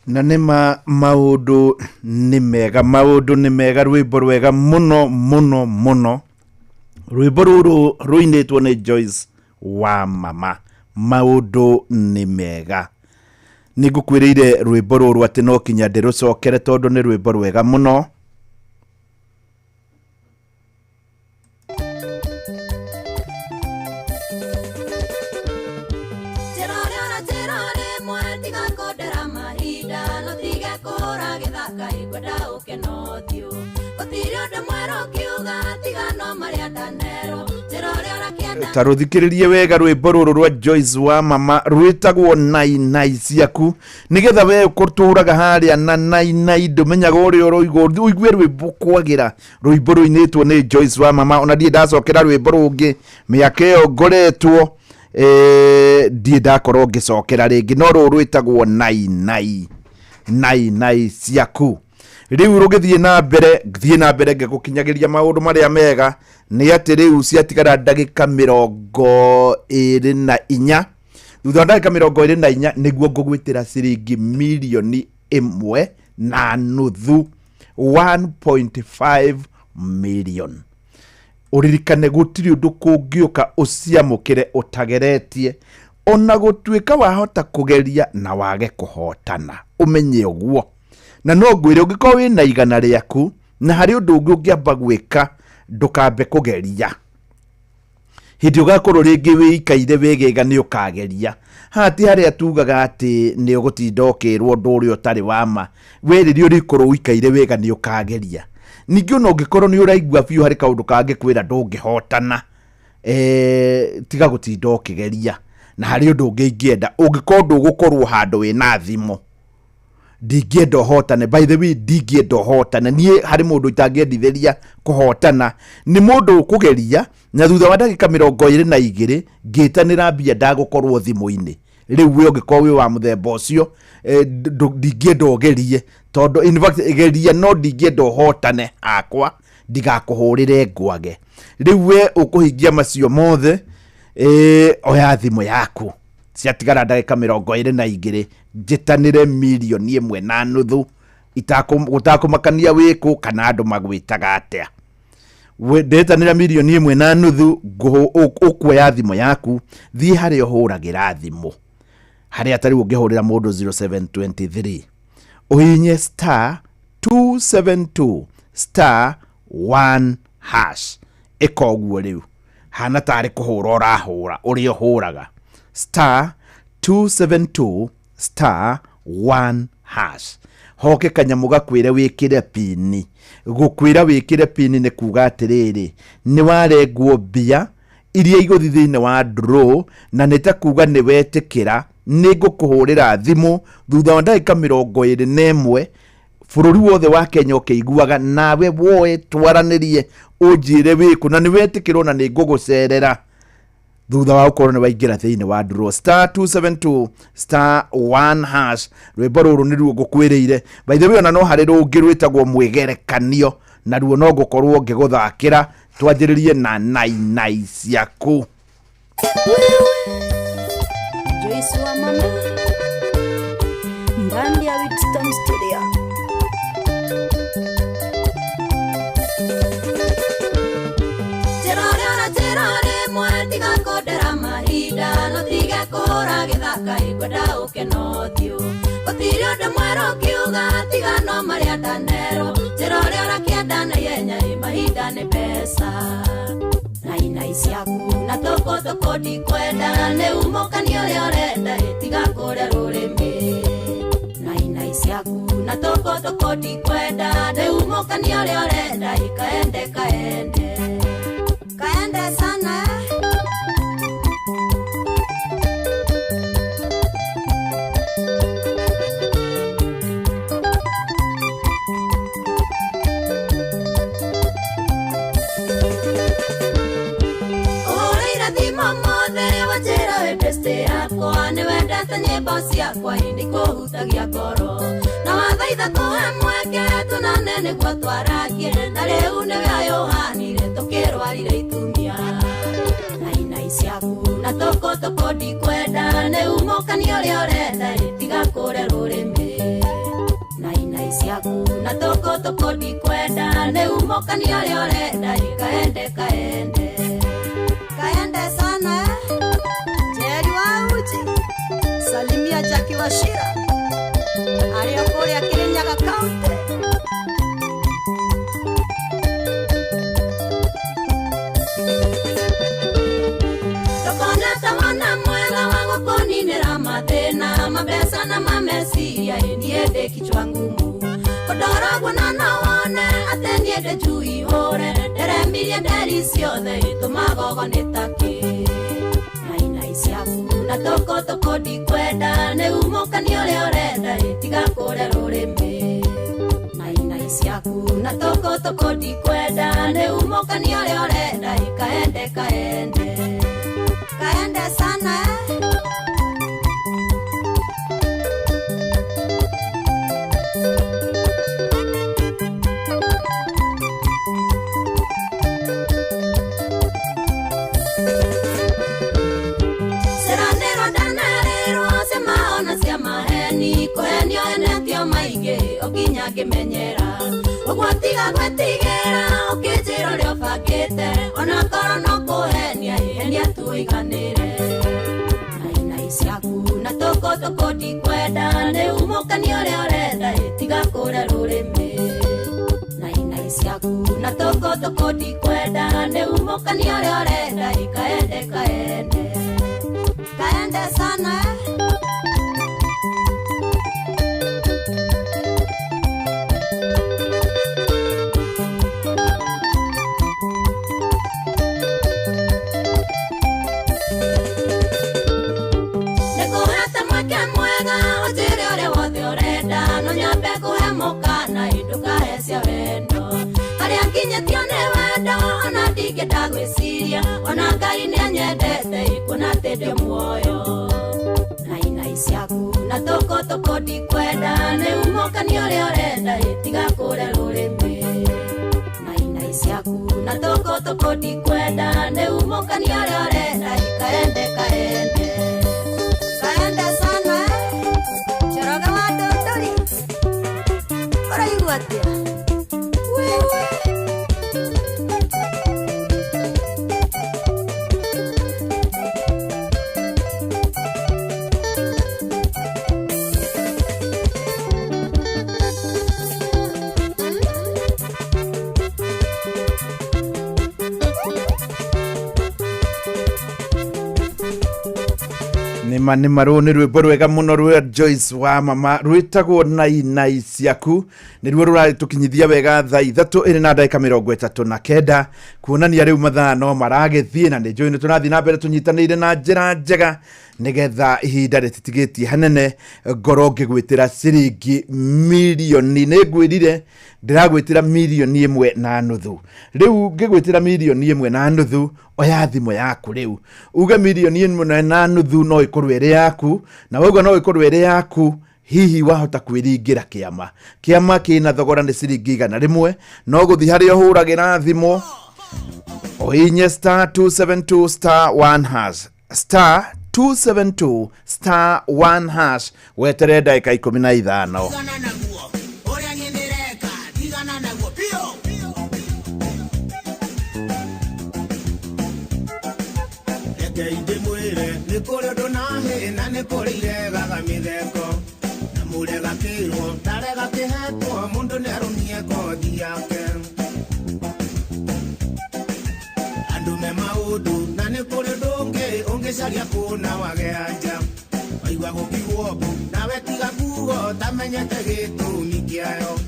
Na nĩ ma maũndũ nĩ mega, maũndũ nĩ mega, rwĩmbo rwega mũno mũno mũno. Rwĩmbo rũrũ rũinĩtwo nĩ Joyce wa Mama, maũndũ nĩ mega. Nĩ ngũkwĩrĩire rwĩmbo rũrũ atĩ no kinya ndĩrũcokere tondũ nĩ rwĩmbo rwega mũno. Njĩra ũrĩa ũranjĩra rĩmwe tiga kũndera mahinda no tige kũhũra gĩthaka ingwenda ũke na ũthiũ gũtirĩ ũndũ mwerũ ũkiuga tiga no marĩa ndanerwo njĩra ũrĩa ũrakĩenda. Ta rũthikĩrĩrie wega rwĩmbo rũrũ rwa Joyce wa Mama rwĩtagwo Nainai Ciaku, nĩgetha we ũtũraga harĩa na nainai ndũmenyaga ũrĩa ũroigwo, ũigue rwĩmbo kwagĩra. Rwĩmbo rũinĩtwo nĩ Joyce wa Mama. Ona ndirĩ ndacokera rwĩmbo rũngĩ mĩaka ĩyo ngoretwo ndirĩ ndakorwo ngĩcokera rĩngĩ, no rũrũ rwĩtagwo Nainai, Nainai Ciaku. Rĩu rũgĩthiĩ na mbere, thiĩ na mbere ngĩgũkinyagĩria maũndũ marĩa mega nĩ atĩ rĩu ciatigara ndagĩka 24. Thutha wa ndagĩka 24 nĩguo ngũgwĩtĩra ciringi mirioni 1.5, 1.5 million. Ũririkane gũtirĩ ũndũ kũngĩũka ũciamũkĩre ũtageretie, ona gũtuĩka wahota kũgeria na wage kũhotana, ũmenye ũguo. Na no ngwĩre ũngĩkorwo wĩna 100 rĩaku na harĩ ũndũ ũngĩ ũngĩamba gwĩka, ndũkambe kũgeria. Hĩndĩ ũgakorwo rĩngĩ wĩikaire wĩgĩga nĩ ũkageria. Haha ti harĩa tugaga atĩ nĩ ũgũtinda ũkĩrwo ũndũ ũrĩa ũtarĩ wa ma. We rĩrĩa ũrĩkorwo ũikaire wega nĩ ũkageria. Ningĩ ona ũngĩkorwo nĩ ũraigua biũ harĩ kaũndũ kangĩkwĩra ndũngĩhotana, tiga gũtinda ũkĩgeria. Na harĩ ũndũ ũngĩ ingĩenda, ũngĩkorwo ndũgũkorwo handũ wĩna thimũ, ndingĩenda ũhotane. By the way, ndingĩenda ũhotane. Niĩ harĩ mũndũ itangĩendithĩria kũhotana, nĩ mũndũ ũkũgeria na thutha wa ndagĩka 22 ngĩtanĩra mbia ndagũkorwo thimũ-inĩ. Rĩu we ũngĩkorwo wĩ wa mũthemba ũcio, ndingĩenda ũgerie, tondũ in fact geria no ndingĩenda ũhotane hakwa, ndigakũhũrĩre ngwage. Rĩu we ũkũhingia macio mothe, oya thimũ yaku. Ciatigara ndagĩka 22 njĩtanĩre mirioni 1.5, gũtakũmakania wĩkũ kana andũ magwĩtaga atĩa. Ndĩtanĩra mirioni 1.5, ũkuoya thimũ yaku, thiĩ harĩa ũhũragĩra thimũ, harĩa ta rĩu ũngĩhũrĩra mũndũ 0723, ũhihinye star 272 star 1 hash. Ĩka ũguo rĩu, hana tarĩ kũhũra ũrahũra ũrĩa ũhũraga star 272 star 1 hash. Hoke kanyamũ gakwĩre wĩkĩre pini. Gũkwĩra wĩkĩre pini nĩ kuga atĩrĩrĩ, nĩ warengwo mbia iria igũthiĩ thĩinĩ wa draw, na nĩ ta kuga nĩ wetĩkĩra nĩ ngũkũhũrĩra thimũ thutha wa ndagĩka 21, bũrũri wothe wa Kenya ũkĩiguaga, nawe woe twaranĩrie ũnjĩre wĩkũ, na nĩ wetĩkĩrwo na nĩ ngũgũcerera thutha wa gũkorwo nĩ waingĩra thĩinĩ wa draw. Star 272 star 1 hash. Rwĩmbo rũrũ nĩruo ngũkwĩrĩire. By the way, ona no harĩ rũngĩ rwĩtagwo mwĩgerekanio, naruo no ngũkorwo ngĩgũthakĩra. Twanjĩrĩrie na Nainai Ciaku. Joyce wa Mama ndani ya Wheatstone Studio. Njĩra ũrĩa ũranjĩra rĩmwe tiga kũndera mahinda no tige kũhũra gĩthaka ingwenda ũke na ũthiũ gũtirĩ ũndũ mwerũ ũkiuga tiga no marĩa ndanerwo njĩra ũrĩa ũrakĩenda na ihenya ĩ mahinda nĩ mbeca. Nainai ciaku na tũkũ tũkũ ndikwenda nĩ umũkani ũrĩa ũrenda ĩ tiga kũrĩa rũrĩmĩ. Nainai ciaku na tũkũ tũkũ ndikwenda nĩ umũkani ũrĩa ũrenda ĩ kaende kaende kaende sana. Ũhũrĩire thimũ mothe wanjĩra wĩ best yakwa nĩ wendete nyĩmbo ciakwa ĩ nĩkũhutagia ngoro na wathaitha tũhe mweke tũnane nĩguo twaragie na rĩu nĩwe ũyũhanire tũkĩrwarire itumia. Nainai ciaku na tũkũ tũkũ ndikwenda nĩ umũkani ũrĩa ũrenda ĩ tiga kũrĩa rũrĩmĩ. Ciaku na tũkũ ndikwenda nĩ umũkania ũrĩa ũrenda kaende kaende kaende sana Jerry wa uji salimia Jackie Wachira arĩa kũrĩa Kirinyaga County. Ndũkona ta mwana mwega wa gũkũninĩra mathĩna mabeca na mameciria niĩ ndĩ kichwa ngumu kũndoragwo na no wone atĩ niĩ ndĩ njui hũre nderemirie nderi ciothe itũmagogo nĩ takĩ nainai ciaku na tũkũ ndikwenda nĩ umũkania ũrĩa ũrenda tiga kũre rũrĩmĩ nainai ciaku na tũkũ ndikwenda nĩ umũkania ũrĩa ũrenda kaende kaende kaende sana. Okinya ngĩmenyera ũguo tiga gwĩtigĩra ũkĩnjĩra ũrĩa ũbangĩte ona korwo no kũhenia henia tuiganĩre nainai ciaku na tũkũ ndikwenda nĩ umũkania ũrĩa ũrenda tiga kũre rũrĩmĩ nainai ciaku na tũkũ ndikwenda nĩ umũkania ũrĩa ũrenda kaende kaende kaende sana. Nginyĩtio nĩ wendo ona ndingĩenda gwĩciria ona Ngai nĩanyendete kuona atĩ ndĩ muoyo nainai ciaku na tũkũ ndikwenda nĩ umũkania ũrĩa ũrenda tiga kũre rũrĩmĩ nainai ciaku na tũkũ ndikwenda nĩ umũkania ũrĩa ũrenda kaende kaende kaende sana. Njoroge wa Ndũndũri ũraigua atĩa? Wewe nĩ marũ nĩ rwĩmbo rwega mũno rwa Joyce wa mama rwĩtagwo nainai ciaku nĩruo rũratũkinyithia wega thaa 3 ĩrĩ na ndagĩka 39 kuonania rĩu mathaa no maragĩthiĩ na nĩ njũĩ nĩ tũrathiĩ na mbere tũnyitanĩire na njĩra njega nĩgetha ihinda rĩtitigĩtie hanene ngoro ngĩgwĩtĩra ciringi mirioni nĩ ngwĩrire ndĩragwĩtĩra mirioni 1.5 rĩu ngĩgwĩtĩra mirioni 1.5 oya thimũ yaku rĩu uge mirioni 1.5 no ĩkorwo ĩrĩ yaku na wauga no ĩkorwo ĩrĩ yaku hihi wahota kwĩringĩra kĩama kĩama kĩna thogora nĩ ciringi 100 no gũthiĩ harĩa ũhũragĩra thimũ ũhinye star 272 star 1 hash star 272 star 1 hash weterere ndagĩka 15. Ungecaria kuona wage anja waigua gũkiugwo mbu nawe tiga kugo tamenyete gĩtũmi kĩayo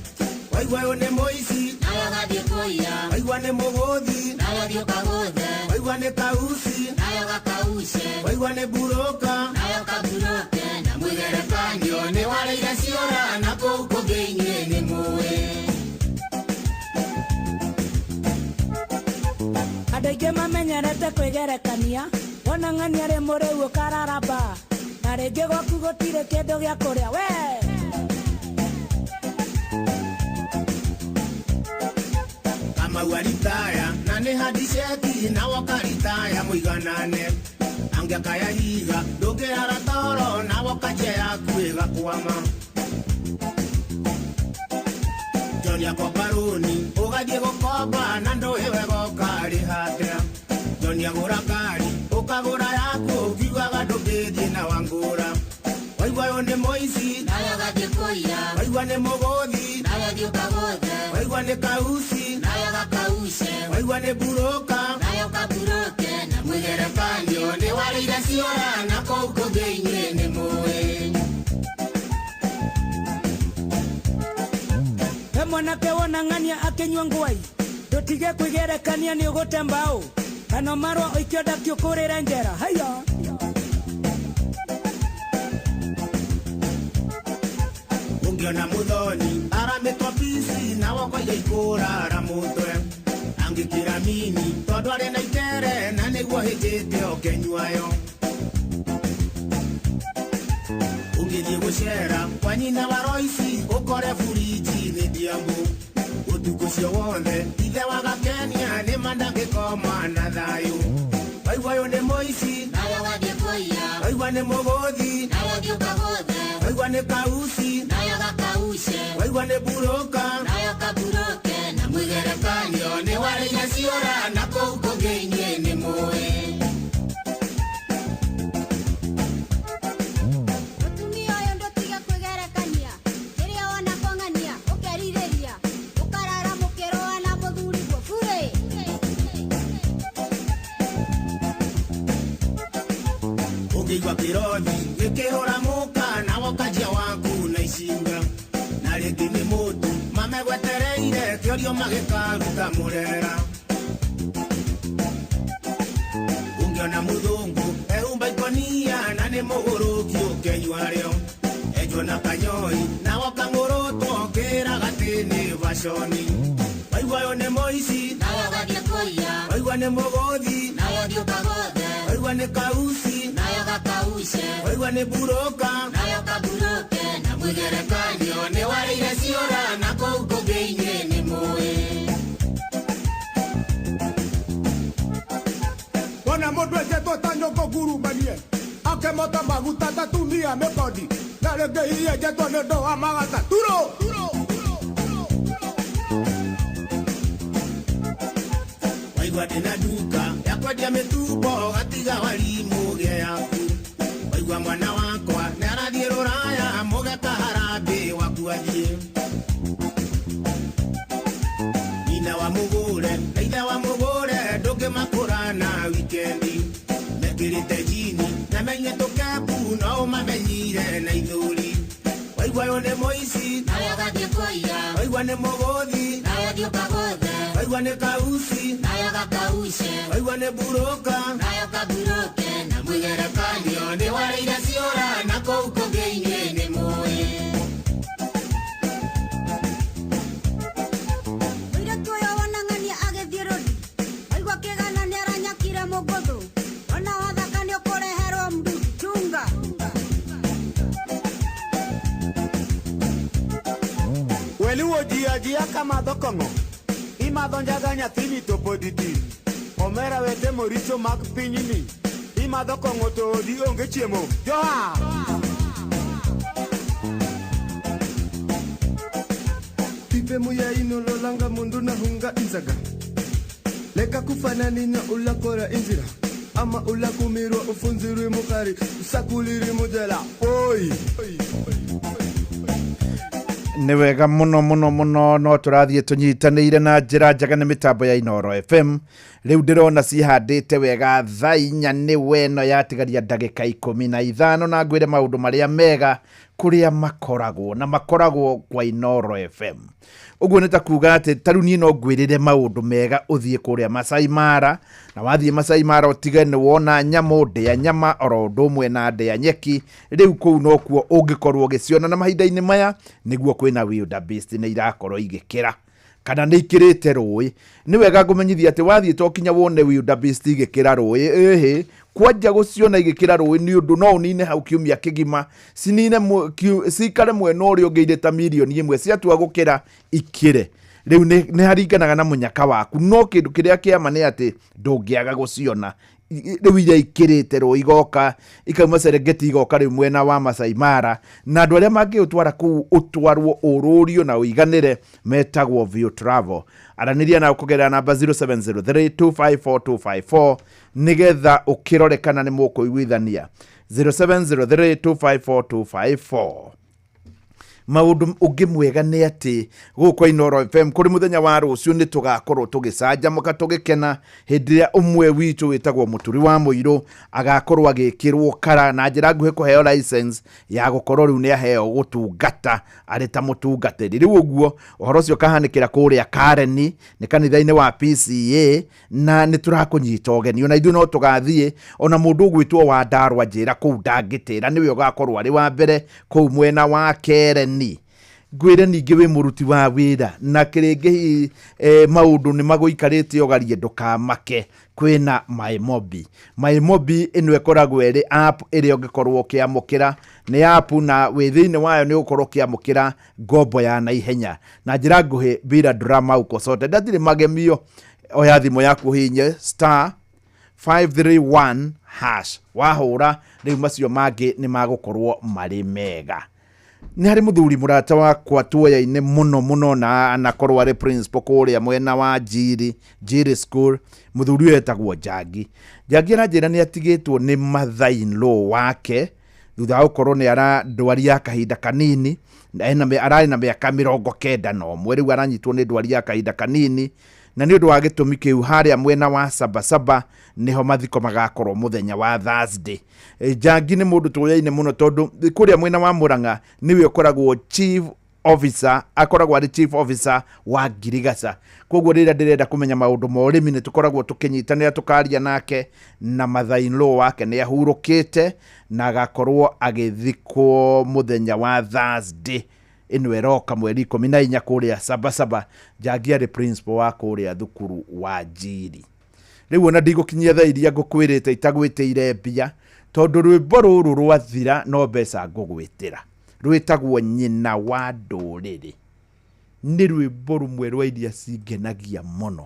waigua ũyũ nĩ mũici nawe ũgathiĩ kũiya waigua nĩ mũgũthi nawe ũthiĩ ũkagũthe waigua nĩ kauci nawe ũgakauce waigua nĩ mburũka nawe ũkaburũke na mwĩgerekanio nĩ warĩire ciora na kũu kũngĩ inyuĩ nĩ mũĩ. Andũ aingĩ mamenyerete kwĩgerekania wona ng'ania rĩ mũrĩu ũkararamba na rĩngĩ gwaku gũtirĩ kĩndũ gĩa kũrĩa we. Kamau aritaya na nĩ handiceti na woka ritaya mũiganane angĩakaya higa ndũngĩrara toro na woka njia yaku ĩgakwama. ũgũkomba na ndũĩ wega ũkarĩha atĩa. Nyonia gũra ngari ũkagũra yaku ũkiugaga ndũngĩthiĩ na wangũra. Waigua ũyũ nĩ mũici, Nawe ũgathiĩ kũiya. Waigua nĩ mũgũthi, Nawe ũthiĩ ũkagũthe. Waigua nĩ kauci, Nawe ũgakauce. Waigua nĩ mburũka, Nawe ũkaburũke. Na mwĩgerekanio nĩ warĩire ciora na kũu kũngĩ inyuĩ nĩ mũĩ. He mwanake wona ng'ania akĩnyua ngwai, ndũtige kwĩgerekania nĩ ũgũte mbaũ kana marwa ũikio ndakiũkũrĩre njera haya. Ũngĩona mũthoni aramĩtwo pici na wokoiga ikũrara mũtwe angĩkĩra mini tondũ arĩ na itere na nĩguo hĩtĩte ũkĩnyuayo. Ũngĩthiĩ gũcera kwa nyina wa Roici ũkore buriji nĩ ndiambu ũtukũ ũcio wothe ithe wa gakenia nĩ mandangĩkoma na thayũ. Waigua ũyũ nĩ mũici, Nawe ũgathiĩ kũiya. Waigua nĩ mũgũthi, Nawe ũthiĩ ũkagũthe. Waigua nĩ kauci, Nawe ũgakauce. Waigua nĩ mburũka, Nawe ũkaburũke. Na mwĩgerekanio nĩ warĩire ciora na kũu kũngĩ inyuĩ nĩ mũĩ. Mũtumia ũyũ ndũtige kwĩgerekania, rĩrĩa wona kong'ania ũkerirĩria, ũkarara mũkĩrũa na mũthuriguo burĩ. Ũngĩigua kĩrothi gĩkĩhũra mũka na wokanjia waku na icinga na rĩngĩ nĩ mũtu mamegwetereire kĩorio magĩkaruta mũrera. Ũngĩona mũthũngũ ehumba ikonia na nĩ mũgũrũki ũkĩnyua rĩo enjwo na kanyoi na wokang'ũrũtwo ngĩraga atĩ nĩ baconi. Waigua ũyũ nĩ mũici, Nawe ũgathiĩ kũiya. Waigua nĩ mũgũthi, Nawe ũthiĩ ũkagũthe. Waigua nĩ kauci, Nawe ũgakauce. Waigua nĩ mburũka, Nawe ũkaburũke. Na mwĩgerekanio nĩ warĩire ciora na kũu kũngĩ inyuĩ nĩ mũĩ. Wona mũndũ enjetwo ta nyũngũ ngurumanie akĩmota maguta tatumia mĩkondi na rĩngĩ hihi enjetwo nĩ ũndũ wa magata turo. Waigua ndĩna nduka ya kwendia mĩtumbo gatiga warimũ gĩa yaku. Waigua mwana wakwa nĩ arathiĩ rũraya mũgeka harambĩ waku athiĩ. Nyina wa mũgũre na ithe wa mũgũre ndũngĩmakũra na wikendi mekĩrĩte jini na menye tũkembu no ũmamenyire na ithũri. Waigua ũyũ nĩ mũici, Nawe ũgathiĩ kũiya. Waigua nĩ mũgũthi, Nawe ũthiĩ ũkagũthe. Waigua nĩ kauci, Nawe ũgakauce. Waigua nĩ mburũka, Nawe ũkaburũke. Na mwĩgerekanio nĩ warĩire ciora na kũu kũngĩ inyuĩ nĩ mũĩ. Mũirĩtu ũyũ wona ng'ania agĩthiĩ rũri, waigua kĩgana nĩaranyakire mũgũthũ, ona wathaka nĩũkũreherwo mdudu chunga. Weluwo ji ajia kamadho kong'o, imadho njaga nyathini to pod itin. Omera we temo richo mag pinyni, imadho kong'o to odi onge chiemo. Joa! Pipe muya inololanga mundu nahunga inzaga leka kufananinya ulakora inzira ama ulakumirwa ufunzirwe mukari usakuliri mujela oi. Nĩ wega mũno mũno mũno no tũrathiĩ tũnyitanĩire na njĩra njega nĩ mĩtambo ya Inooro FM. Rĩu ndĩrona cihandĩte wega thaa inya nĩ weno yatigaria ndagĩka 15 na ngwĩre maũndũ marĩa mega kũrĩa makoragwo na makoragwo kwa Inooro FM. Ũguo nĩ ta kuga atĩ ta rĩu niĩ no ngwĩrĩre maũndũ mega ũthiĩ kũrĩa Masai Mara na wathiĩ Masai Mara ũtige nĩ wona nyamũ ndĩa nyama oro ũndũ ũmwe na ndĩa nyeki. Rĩu kũu nokuo ũngĩkorwo ũgĩciona na mahinda-inĩ maya nĩguo kwĩna wildebeest nĩ irakorwo igĩkĩra kana nĩ ikĩrĩte rũĩ. Nĩ wega ngũmenyithia atĩ wathiĩ to kinya wone wildebeest igĩkĩra rũĩ, ĩhĩ kwanja gũciona igĩkĩra rũĩ nĩ ũndũ no ũnine hau kiumia kĩgima cinine cikare mwena ũrĩa ũngĩ irĩ ta mirioni ĩmwe ciatua gũkĩra ikĩre. Rĩu nĩ haringanaga na mũnyaka waku, no kĩndũ kĩrĩa kĩama nĩ atĩ ndũngĩaga gũciona rĩu iria ikĩrĩte rũĩ igoka ikauma Serengeti igoka rĩu mwena wa Masai Mara, na andũ arĩa mangĩũtwara kũu ũtwarwo ũrũrio na ũiganĩre metagwo View Travel. Aranĩria nao kũgerera namba 0703254254 nĩgetha ũkĩrore kana nĩ mũkũiguithania. 0703254254. Maũndũ ũngĩ mwega nĩ atĩ gũkũ Inooro FM kũrĩ mũthenya wa rũciũ nĩ tũgakorwo tũgĩcanjamũka tũgĩkena hĩndĩ ĩrĩa ũmwe witũ wĩtagwo Mũturi wa Mũirũ agakorwo agĩkĩrwo kara na njĩra nguhĩ kũheo license ya gũkorwo rĩu nĩ aheo gũtungata arĩ ta mũtungatĩri. Rĩu ũguo ũhoro ũcio ũkahanĩkĩra kũrĩa Kareni nĩ kanitha-inĩ wa PCA, na nĩ tũrakũnyita ũgeni ona ithuĩ no tũgathiĩ, ona mũndũ ũgwĩtwo wa Ndarwa njĩra kũu ndangĩtĩra nĩwe ũgakorwo arĩ wa mbere kũu mwena wa Kereni. Ngwĩre ningĩ wĩ mũruti wa wĩra na kĩrĩngĩ hihi maũndũ nĩ magũikarĩte ũgarie ndũkamake, kwĩna MyMobi. MyMobi ĩno ĩkoragwo ĩrĩ app ĩrĩa ũngĩkorwo ũkĩamũkĩra, nĩ app na wĩ thĩinĩ wayo nĩ ũgũkorwo ũkĩamũkĩra ngombo ya naihenya na njĩra nguhĩ bila drama uko sote. Ndatirĩ magemio, oya thimũ yaku ũhihinye star 531 hash, wahũra rĩu macio mangĩ nĩ magũkorwo marĩ mega. Nĩ harĩ mũthuri mũrata wakwa tuoya-inĩ mũno mũno na anakorwo arĩ principal kũrĩa mwena wa Njiri, Njiri School. Mũthuri ũyũ etagwo Njangi. Njangi aranjĩra nĩ atigĩtwo nĩ mother in law wake thutha wa gũkorwo nĩ arandwari ya kahinda kanini, ararĩ na mĩaka 91, rĩu aranyitwo nĩ ndwari ya kahinda kanini, na nĩ ũndũ wa gĩtũmi kĩu harĩa mwena wa Sabasaba nĩho mathiko magakorwo mũthenya wa Thursday. Njangi nĩ mũndũ tũyaine mũno tondũ kũrĩa mwena wa Murang'a nĩwe ũkoragwo chief officer, akoragwo arĩ chief officer wa Ngirigaca. Koguo rĩrĩa ndĩrenda kũmenya maũndũ ma ũrĩmi nĩ tũkoragwo tũkĩnyitanĩra tũkaria nake, na mother in law wake nĩ ahurũkĩte na agakorwo agĩthikwo mũthenya wa Thursday ĩno ĩroka mweri 14 kũrĩa Sabasaba. Njangi arĩ principal wa kũrĩa thukuru wa Njiri. Rĩu ona ndigũkinyia thaa iria ngũkwĩrĩte itagwĩtĩire mbia, tondũ rwĩmbo rũrũ rwathira no mbeca ngũgwĩtĩra. Rwĩtagwo Nyina wa Ndũrĩrĩ. Nĩ rwĩmbo rũmwe rwa iria cingenagia mũno,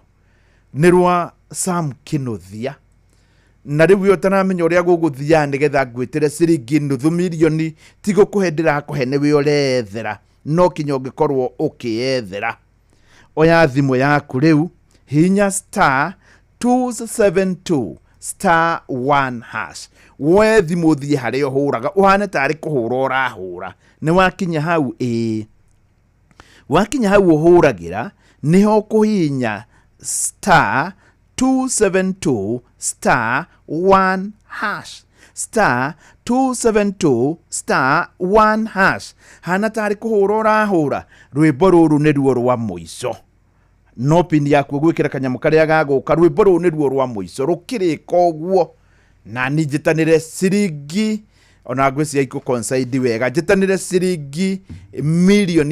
nĩ rwa Sam Kĩnuthia. Na rĩu we ũtaramenya ũrĩa gũgũthiaga nĩgetha ngwĩtĩre ciringi nuthu mirioni, ti gũkũhe ndĩrakũhe nĩwe ũrethera, no kinya ũngĩkorwo ũkĩyethera. Oya thimũ yaku rĩu, hihinya star 272 star 1 hash, woe thimũ ũthiĩ harĩa ũhũraga ũhane tarĩ kũhũra ũrahũra. Nĩ wakinya hau, ĩĩ wakinya hau ũhũragĩra nĩho ũkũhihinya star 272 star 1 hash, star 272 star 1 hash, hana tarĩ kũhũra ũrahũra. Rwĩmbo rũrũ nĩruo rwa mũico, no pini yaku ũgwĩkĩra kanyamũ karĩa gagũka. Rwĩmbo rũrũ nĩruo rwa mũico, rũkĩrĩka ũguo na niĩ njĩtanĩre ciringi, ona ngwĩciria ikũconsaidi wega, njĩtanĩre ciringi 1.5 million,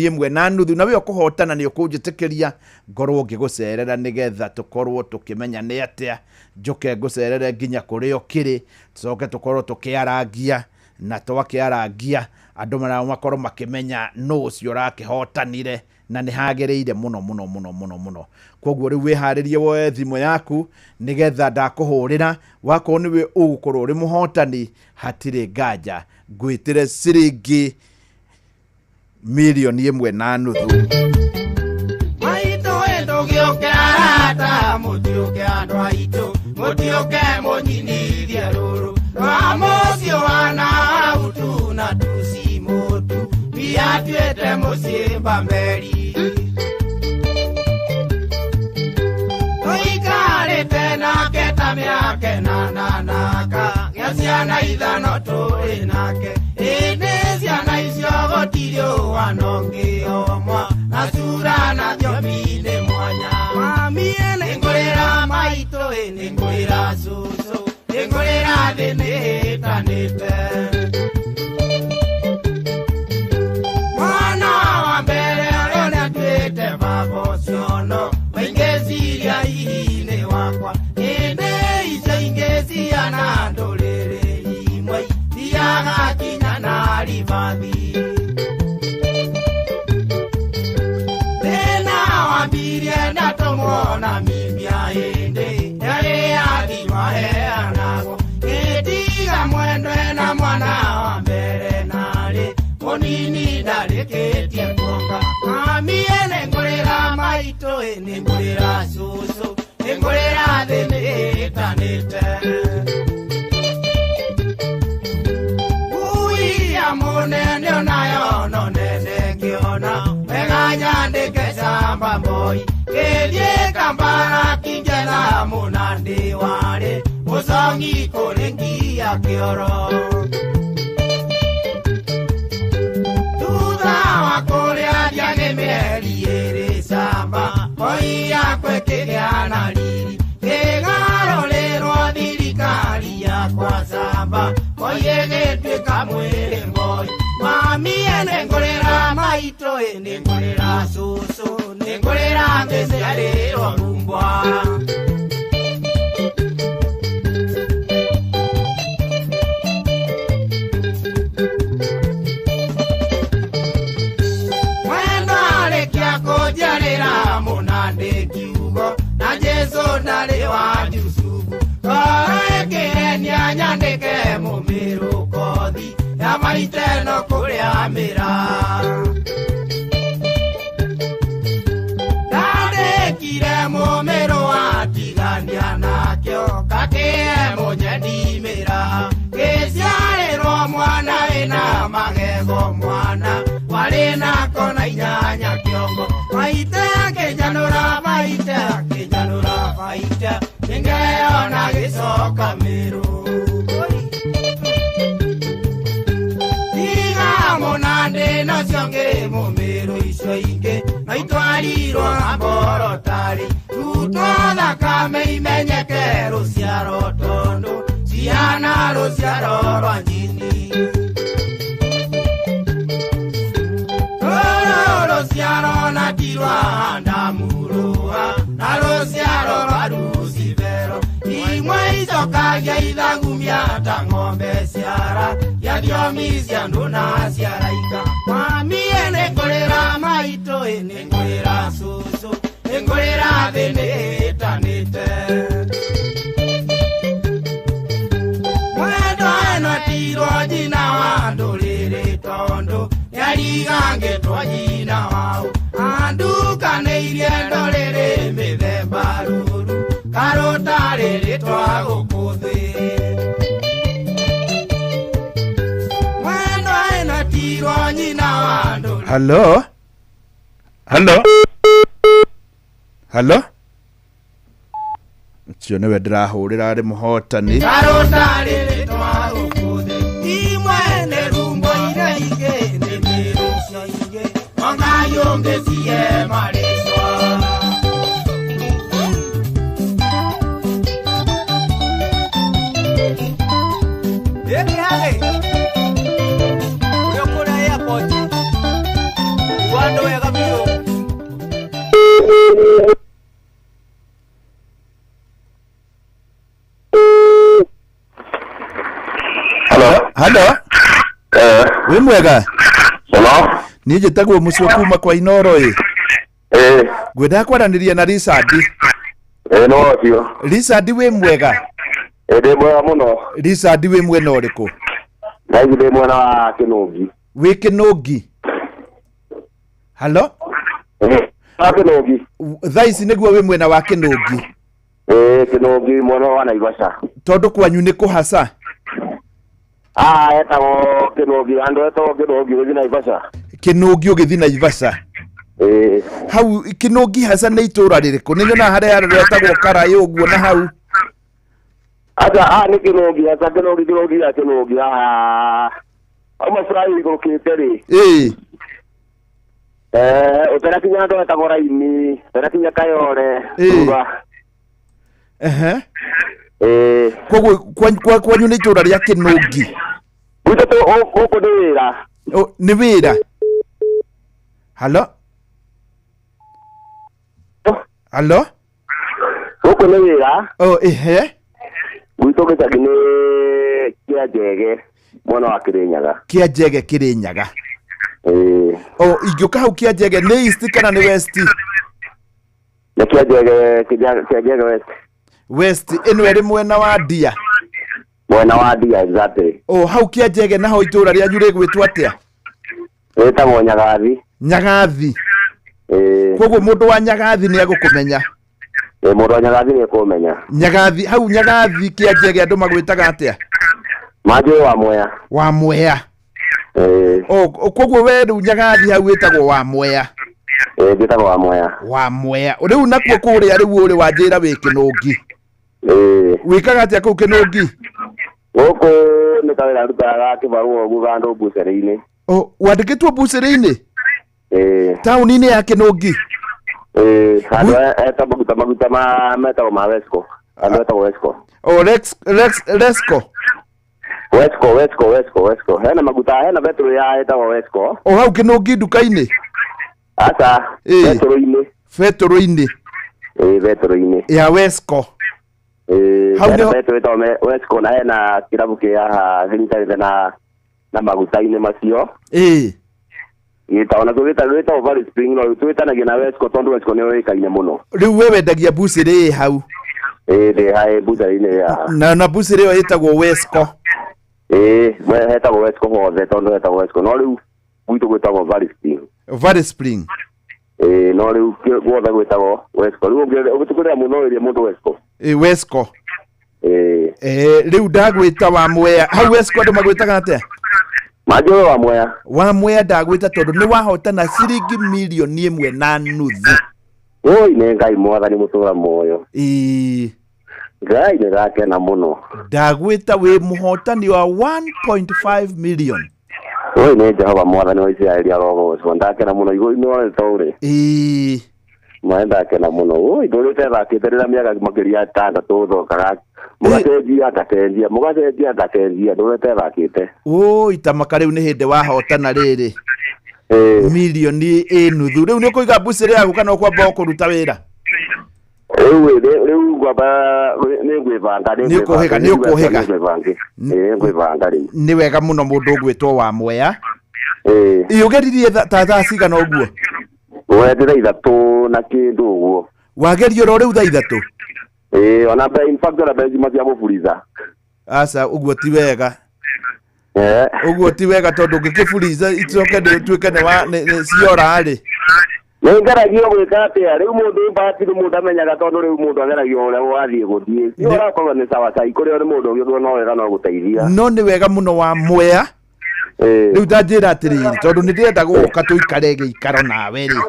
na we ũkũhotana nĩ ũkũnjĩtĩkĩria ngorwo ngĩgũcerera nĩgetha tũkorwo tũkĩmenya nĩ atĩa, njũke ngũcerere nginya kũrĩa ũkĩrĩ, tũcoke tũkorwo tũkĩarangia, na twakĩarangia andũ nao makorwo makĩmenya nũ ũcio ũrakĩhotanire, na nĩ hagĩrĩire mũno mũno mũno mũno mũno. Koguo rĩu wĩharĩrie woe thimũ yaku nĩgetha ndakũhũrĩra, wakorwo nĩwe ũgũkorwo ũrĩ mũhotani, hatirĩ nganja ngwĩtĩre ciringi 1.5 million. Maitũ ndũgĩũke arata, mũtiũke andũ aitũ, mũtiũke mũnyinithie rũrũ rwa mũciĩ wa Nautu na tucimũtu, biatuĩte mũciĩ Mbamberi. Tũikarĩte nake ta mĩaka ĩnana naka, gĩa ciana 5 tũrĩ nake, ĩndĩ ciana icio gũtirĩ ũwana ũngĩ omwa, na cura na thiomi nĩ mwanya. Mami nĩngũrĩra maitũ, nĩngũrĩra cũcũ, nĩngũrĩra thĩ nĩhĩtanĩte. Mwana wa mbere ũrĩa nĩatuĩte baba ũcio no maingĩciria hihi nĩ wakwa, ĩndĩ icio ingĩ ciana ndũrĩrĩ imwe thiaga kinya na ribathi. Thĩna wambirie ndatũmwo na mimia ĩndĩ yarĩ yathima heana. ĩ nĩngũrĩra cũcũ nĩngũrĩra thĩ nĩĩtanĩte ngui ya mũnene onayo no nene ngĩona wega nyandĩke camba mboi ngĩthiĩ Kampala kĩnjetha mũnandĩ warĩ mũcongi kũrĩ ngia kĩoro thutha wa kũrĩa ndiagĩ mĩeri ĩrĩ camba mboi yakwa ĩkĩgĩa na riri ĩgarũrĩrwo thirikari yakwa camba mboi ĩgĩtuĩka mwĩrĩ mboi mami nĩngũrĩra maitũ ĩ nĩngũrĩra cũcũ nĩngũrĩra ngĩciarĩrwo rumbwa mwendo arĩkia kũnjiarĩra mũnandĩ kiugo na Jesũ ndarĩ wa Jusufu ngoro ĩkĩhenia nyandĩke mũmĩrũ kothi ya maiteno kũrĩa mĩra ndandĩkire mũmĩrũ watigania nakĩo kakĩe mũnyendi mĩra gĩciarĩrwo mwana wĩna magego mwana warĩ na kona inyanya kĩongo maite akĩnjanũra maite akĩnjanũra maite nĩngeyona gĩcoka mĩrũ tiga mũnandĩ nacio ngĩ mũmĩrũ icio ingĩ no itwarirwo na mborotarĩ rutwo thakame imenyeke rũciaro tondũ cihana rũciaro rwa njini rũrũ rũciaro na ti rwa Adamu rũa na rũciaro rwa Lucifero imwe icokagia ithagumia ta ng'ombe ciara ya thiomi cia andũ na cia araika mami nĩngũrĩra maitũ ĩ nĩngũrĩra cũcũ nĩngũrĩra thĩ nĩĩtanĩte mwendo ĩno tirwo nyina wa ndũrĩrĩ tondũ nĩarigangĩtwo nyina wao andukanĩirie ndũrĩrĩ mĩthemba rũru karũtarĩ rĩtwa gũkũ thĩ mwendo ĩno tirwo nyina wa ndũrĩrĩ. Hello? Hello? Hello? Ũcio nĩwe ndĩrahũrĩra arĩ mũhotani. Karũtarĩ rĩtwa gũkũ thĩ imwe nĩ rumbo iria ingĩ nĩ mĩrũ icio ingĩ ongai ũngĩcihe marĩtwa. Ĩni hagĩ ũrĩa kũrĩa airport igua andũ wega biũ. Hello? Wĩ mwega? Niĩ njĩtagwo Mũcũa kuma kwa Inoro ĩ. Ngwendaga kwaranĩria na Richard. No ũcio. Richard wĩ mwega? Ndĩ mwega mũno. Richard wĩ mwena ũrĩkũ? Thaa ici ndĩ mwena wa Kĩnũngi. Wĩ Kĩnũngi? Hello? Wa Kĩnũngi. Thaa ici nĩguo wĩ mwena wa Kĩnũngi? Kĩnũngi mwena wa Naivasha. Tondũ kwanyu nĩ kũhaca? Etagwo Kĩnũngi, andũ etagwo Kĩnũngi ũgĩthiĩ Naivasha. Kĩnũngi ũgĩthiĩ Naivasha? Hau Kĩnũngi haca nĩ itũra rĩrĩkũ? Nĩ nyonaga harĩa retagwo Karaĩ ũguo na hau. Aca haha nĩ Kĩnũngi haca Kĩnũngi Kĩnũngi ya Kĩnũngi haha. Auma fly igũrũkĩte rĩ. Ũtanakinya handũ hetagwo Raini, ũtanakinya Kayole, thutha. Ehe. Koguo kwanyu nĩ itũra rĩa Kĩnũngi? Gwitũ gũkũ nĩ wĩra. Nĩ wĩra? Hello? Hello? Gũkũ nĩ wĩra. Oh, ehe. Gwitũ gĩcagi nĩ kĩa Njege, mwena wa Kĩrĩnyaga. Kĩa Njege Kĩrĩnyaga. Oh, ingĩũka hau kĩa Njege nĩ east kana nĩ west? Nĩ kĩa Njege, kĩa Njege west. West ĩno ĩrĩ mwena wa Ndia. Mwena wa Ndia exactly. Oh, hau kĩa Njege naho itũra rĩanyu rĩgwĩtwo atĩa? Rĩtagwo Nyagathi. Nyagathi. Koguo mũndũ wa Nyagathi nĩ egũkũmenya. Ĩĩ, mũndũ wa Nyagathi nĩ ekũmenya. Nyagathi hau Nyagathi kĩanjege andũ magwĩtaga atĩa? Manjũĩ wa Mwea. Wa Mwea. Ĩĩ. O koguo we rĩu Nyagathi hau wĩtagwo wa Mwea. Ĩĩ, njĩtagwo wa Mwea. Wa Mwea. Rĩu nakuo kũrĩa rĩu ũrĩ wanjĩra wĩ Kĩnũngi. Ĩĩ. Wĩkaga atĩa kũu Kĩnũngi? Gũkũ nĩ kawĩra ndutaga ga kĩbarũa ũguo gandũ mbucĩrĩ-inĩ. O wandĩkĩtwo mbucĩrĩ-inĩ? Ĩĩ. Taũni-inĩ ya Kĩnũngi? Ĩĩ, handũ eta maguta maguta ma metagwo ma Wesco. Handũ etagwo Wesco. O Rex Rex Resco. Wesco, Wesco, Wesco, Wesco. Hena maguta, hena betũrũ ya ĩtagwo Wesco. O hau Kĩnũngi nduka-inĩ? Aca, betũrũ-inĩ. Betũrũ-inĩ. Ĩĩ, betũrũ-inĩ. Ya Wesco. Ĩĩ, hena betũrũ ĩtagwo Wesco na hena kĩrabu kĩ haha kĩnyitanĩte na na maguta-inĩ macio. Ĩĩ. Gĩtagwo na twĩtagwo Valley Spring, no twĩtanagia na Wesco tondũ Wesco nĩyo yũĩkaine mũno. Rĩu we wendagia mbucĩrĩ ĩ hau? Ĩĩ, ndĩ haĩ mbucĩrĩ-inĩ ya. Na mbucĩrĩ ĩyo ĩtagwo Wesco. Ĩĩ, we hetagwo Wesco hothe tondũ hetagwo Wesco, no rĩu gwitũ gwĩtagwo Valley Spring. Valley Spring. Ĩĩ, no rĩu guothe gwĩtagwo Wesco. Rĩu ũngĩtũkĩrĩra mũno ĩrĩa mũndũ Wesco. Ĩĩ, Wesco. Ĩĩ. Rĩu ndagwĩta wa Mwea. Hau Wesco andũ magwĩtaga atĩa? Manjũĩ wa Mwea. Wa Mwea ndagwĩta tondũ nĩ wahotana ciringi milioni 1.5. Oi, nĩ Ngai mwathani mũtũra muoyo. Ĩĩ. Ngai nĩ ndakena mũno. Ndagwĩta wĩ mũhotani wa 1.5 million. Oi, nĩ Jehova mwathani wa Isiraeli arogocwo. Ndakena mũno igũrũ nĩ tũrĩ. Ĩĩ. Maĩ ndakena mũno. Oi, ndũrĩte thakĩte rĩrĩa mĩaka makĩria 6 thokaga. Mũgacenjia ngacenjia, mũgacenjia ngacenjia, ndũrĩte thakĩte. Oi, tamaka rĩu nĩ hĩndĩ wahotana rĩrĩ. Milioni 1.5. Rĩu nĩ ũkũiga mbucĩrĩ yaku kana ũkwamba kũruta wĩra? Rĩu ngwamba nĩ ngwĩbanga, nĩ ũkũhĩga, nĩ ũkũhĩga. Nĩ ngwĩbanga rĩu. Nĩ wega mũno mũndũ ũgwĩtwo wa Mwea. Ĩ ũgeririe ta thaa cigana ũguo? Wendire 3 na kĩndũ ũguo. Wageria oro rĩu thaa 3? Ĩĩ, ona in fact ona mbeca cia gũburiza. Aca, ũguo ti wega. Ũguo ti wega tondũ ũngĩkĩburiza icoke ituĩke nĩ ciora rĩ. Nĩ ngeragio gwĩka atĩa? Rĩu mũndũ bahati nĩ mũndũ amenyaga tondũ rĩu mũndũ ageragio ũrĩa wathiĩ gũthiĩ. Ciora okorwo nĩ sawa sai kũrĩa nĩ mũndũ ũngĩ no wega no gũteithia. No nĩ wega mũno wa Mwea. Rĩu ta njĩra atĩrĩrĩ, tondũ nĩ ndĩrenda gũka tũikare gĩikaro nawe rĩ.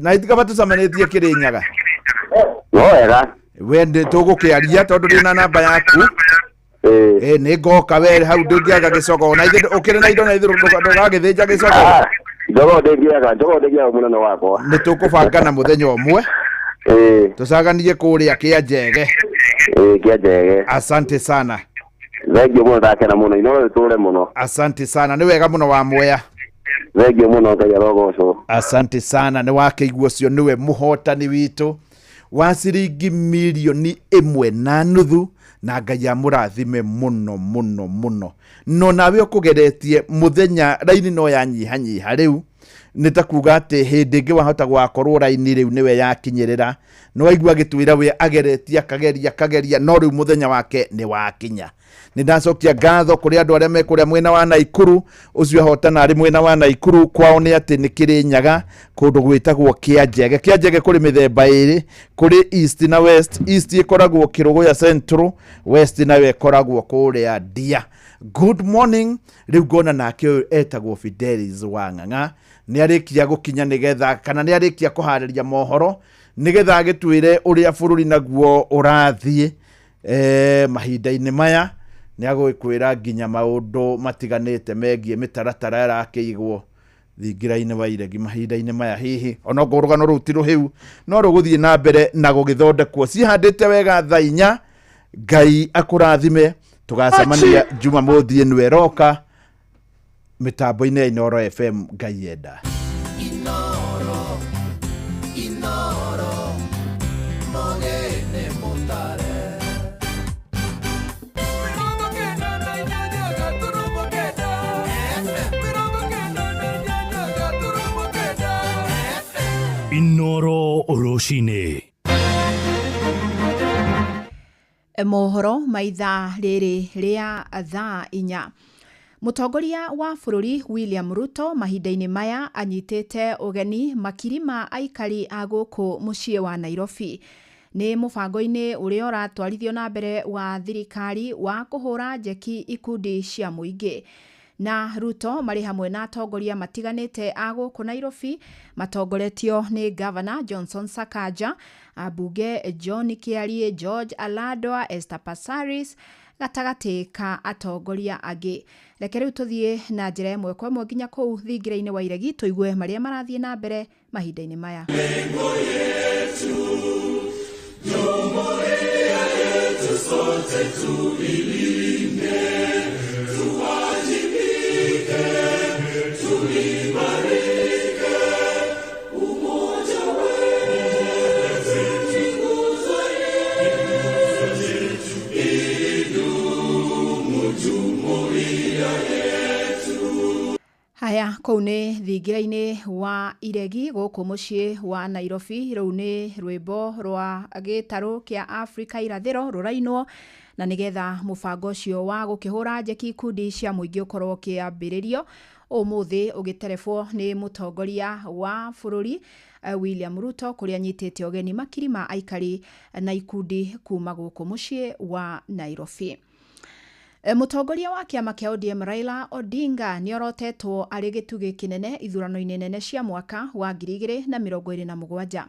Na itikaba tũcemanĩtie Kĩrĩnyaga. No wega. We ndĩ tũgũkĩaria tondũ ndĩna namba yaku. Nĩ ngoka we hau ndũngĩaga gĩcogoo. Na ithuĩ ũkĩrĩ na indo na ithuĩ ndũgagĩthĩnja gĩcogoo. Njogoo ndĩngĩaga, njogoo ndĩngĩaga mũnene wakwa. Nĩ tũkũbanga na mũthenya ũmwe. Tũcaganie kũrĩa Kĩanjege. Kĩanjege. Asante sana. Thengiũ mũno, ndakena mũno, ino tũre mũno. Asante sana, nĩ wega mũno wa Mwea. Thengiũ mũno, Ngai arogocwo. Asante sana, nĩ wakĩigua ũcio nĩwe mũhotani witũ wa ciringi milioni 1.5 na Ngai amũrathime mũno mũno mũno. No nawe ũkũgeretie mũthenya raini no yanyihanyiha rĩu nĩ ta kuga atĩ hĩndĩ ĩngĩ wahota gwakorwo raini rĩu nĩwe yakinyĩrĩra. Nĩ waigua agĩtwĩra we ageretie akageria akageria, no rĩu mũthenya wake nĩ wakinya. Nĩ ndacokia ngatho kũrĩ andũ arĩa me kũrĩa mwena wa Naikuru. Ũcio ahotana arĩ mwena wa Naikuru, kwao nĩ atĩ nĩ Kĩrĩnyaga kũndũ gwĩtagwo Kĩanjege. Kĩanjege kũrĩ mĩthemba ĩrĩ, kũrĩ East na West. East ĩkoragwo Kĩrũgũya Central, West nayo ĩkoragwo kũrĩa Ndia. Good morning. Rĩu ngona nake ũyũ etagwo Fidelis wa Ng'ang'a nĩ arĩkia gũkinya nĩgetha kana nĩ arĩkia kũharĩria mohoro nĩgetha agĩtwĩre ũrĩa bũrũri naguo ũrathiĩ mahinda-inĩ maya. Nĩ agũgĩkwĩra nginya maũndũ matiganĩte megiĩ mĩtaratara ĩrakĩigwo thingira-inĩ wa iregi mahinda-inĩ maya. Hihi onokorwo rũgano rũu ti rũhĩu, no rũgũthiĩ na mbere na gũgĩthondekwo. Cihandĩte wega thaa 4. Ngai akũrathime. Tũgacemania Jumamothi ĩno ĩroka mĩtambo-inĩ ya Inooro FM. Ngai enda. Inooro, Inooro, mogene mutare. Inooro rũcinĩ. Mohoro maithaa rĩrĩ rĩa thaa 4. Mũtongoria wa bũrũri William Ruto mahinda-inĩ maya anyitĩte ũgeni makiri ma aikari a gũkũ mũciĩ wa Nairobi. Nĩ mũbango-inĩ ũrĩa ũratwarithio na mbere wa thirikari wa kũhũra njeki ikundi cia mũingĩ. Na Ruto marĩ hamwe na atongoria matiganĩte a gũkũ Nairobi matongoretio nĩ Gavana Johnson Sakaja, ambunge John Kĩarie, George Aladwa, Esther Passaris gatagatĩ ka atongoria angĩ. Reke rĩu tũthiĩ na njĩra ĩmwe kwa ĩmwe nginya kũu thingira-inĩ wa iregi tũigue marĩa marathiĩ na mbere mahinda-inĩ maya. Jumuiya yetu sote tuilinde, tuwajibike, tuimarike. Umoja wetu ni nguzo yetu, idumu jumuiya yetu. Haya, kũu nĩ thingira-inĩ wa iregi gũkũ mũciĩ wa Nairobi. Rũu nĩ rwĩmbo rwa gĩtarũ kĩa Afrika irathĩro rũrainwo na nĩgetha mũbango ũcio wa gũkĩhũra njeki ikundi cia mũingĩ ũkorwo ũkĩambĩrĩrio ũmũthĩ ũgĩterebwo nĩ mũtongoria wa bũrũri William Ruto kũrĩa anyitĩte ũgeni makiri ma aikari na ikundi kuma gũkũ mũciĩ wa Nairobi. Mũtongoria wa kĩama kĩa ODM Raila Odinga nĩ orotetwo arĩ gĩtugĩ kĩnene ithurano-inĩ nene cia mwaka wa 2027.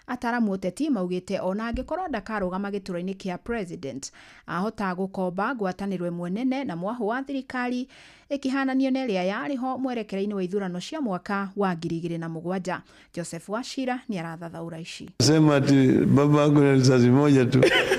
Ataramu ũteti maugĩte ona angĩkorwo ndakarũgama gĩturwa-inĩ kĩa president, ahota gũkomba ngwatanĩro ĩmwe nene na mwahũ wa thirikari ĩkĩhananio na ĩrĩa yarĩ ho mwerekera-inĩ wa ithurano cia mwaka wa 2007. Joseph Wachira nĩ arathathaũra ici. Sema ati baba yangu na risasi moja tu.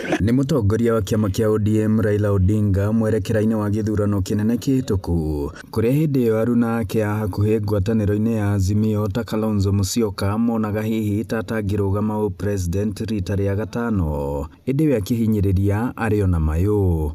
Nĩ mũtongoria wa kĩama kĩa ODM Raila Odinga mwerekera-inĩ wa gĩthurano kĩnene kĩhĩtũku kũrĩa hĩndĩ ĩyo aruna ake a hakuhĩ ngwatanĩro-inĩ ya Azimio ta Kalonzo Musyoka monaga hihi ta atangĩrũgama ũ-president rita rĩa gatano, ĩndĩ we akĩhinyĩrĩria arĩ ona mayũ.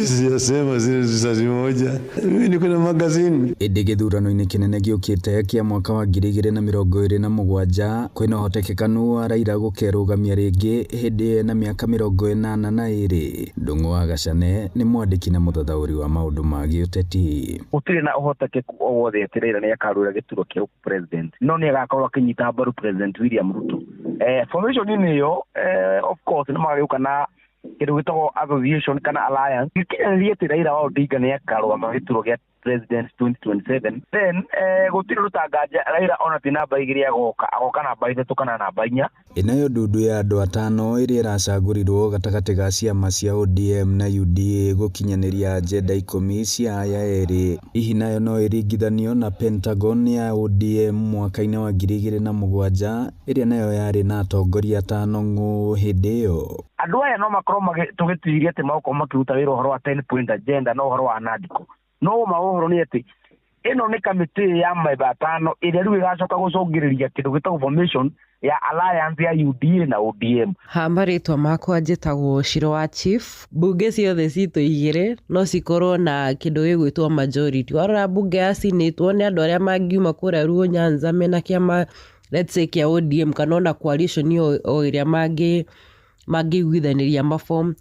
Siyasema zile risasi moja. Mimi niko na magazine. Ĩndĩ gĩthurano-inĩ kĩnene gĩũkĩte kĩa mwaka wa 2027 kwĩna ũhotekekanu wa Raila gũkerũgamia rĩngĩ hĩndĩ ena mĩaka 82. Ndung'u wa Gacane nĩ mwandĩki na mũthathaũri wa maũndũ ma gĩũteti. Gũtirĩ na ũhotekeku o wothe atĩ Raila nĩ akarũĩra gĩturwa kĩa president, no nĩ agakorwo akĩnyita mbaru President William Ruto. Formation-inĩ ĩyo, of course nĩ magagĩũka na kĩndũ gĩtagwo association kana alliance. Gĩkinyanĩrie atĩ Raila wa Odinga nĩ akarũgama gĩturwa gĩa president 2027, then gũtirĩ rũtanganja Raila ona ti namba 2 agoka namba 3 kana namba 4. Ĩnayo ndundu ya andũ atano ĩrĩa ĩracagũrirwo gatagatĩ ga ciama cia ODM na UDA gũkinyanĩria ajenda 10 cia aya erĩ. Hihi nayo no ĩringithanio na Pentagon ya ODM mwaka-inĩ wa 2007 ĩrĩa nayo yarĩ na atongoria atano ng'ũ hĩndĩ ĩyo. Andũ aya no makorwo tũgĩtiria atĩ magũkorwo makĩruta wĩra ũhoro wa 10 point agenda na ũhoro wa nandiko. No ma ũhoro nĩ atĩ ĩno nĩ kamĩtĩ ya maemba atano ĩrĩa rĩu ĩgacoka gũcũngĩrĩria kĩndũ gĩtagwo formation ya alliance ya UDA na ODM. Ha marĩtwa makwa njĩtagwo Shiro wa Chief. Mbunge ciothe citũ igĩrĩ no cikorwo na kĩndũ gĩgwĩtwo majority. Warora mbunge ya Senate wone andũ arĩa mangiuma kũrĩa Luo Nyanza mena kĩama let's say kĩa ODM kana ona coalition o ĩrĩa mangĩiguithanĩria maform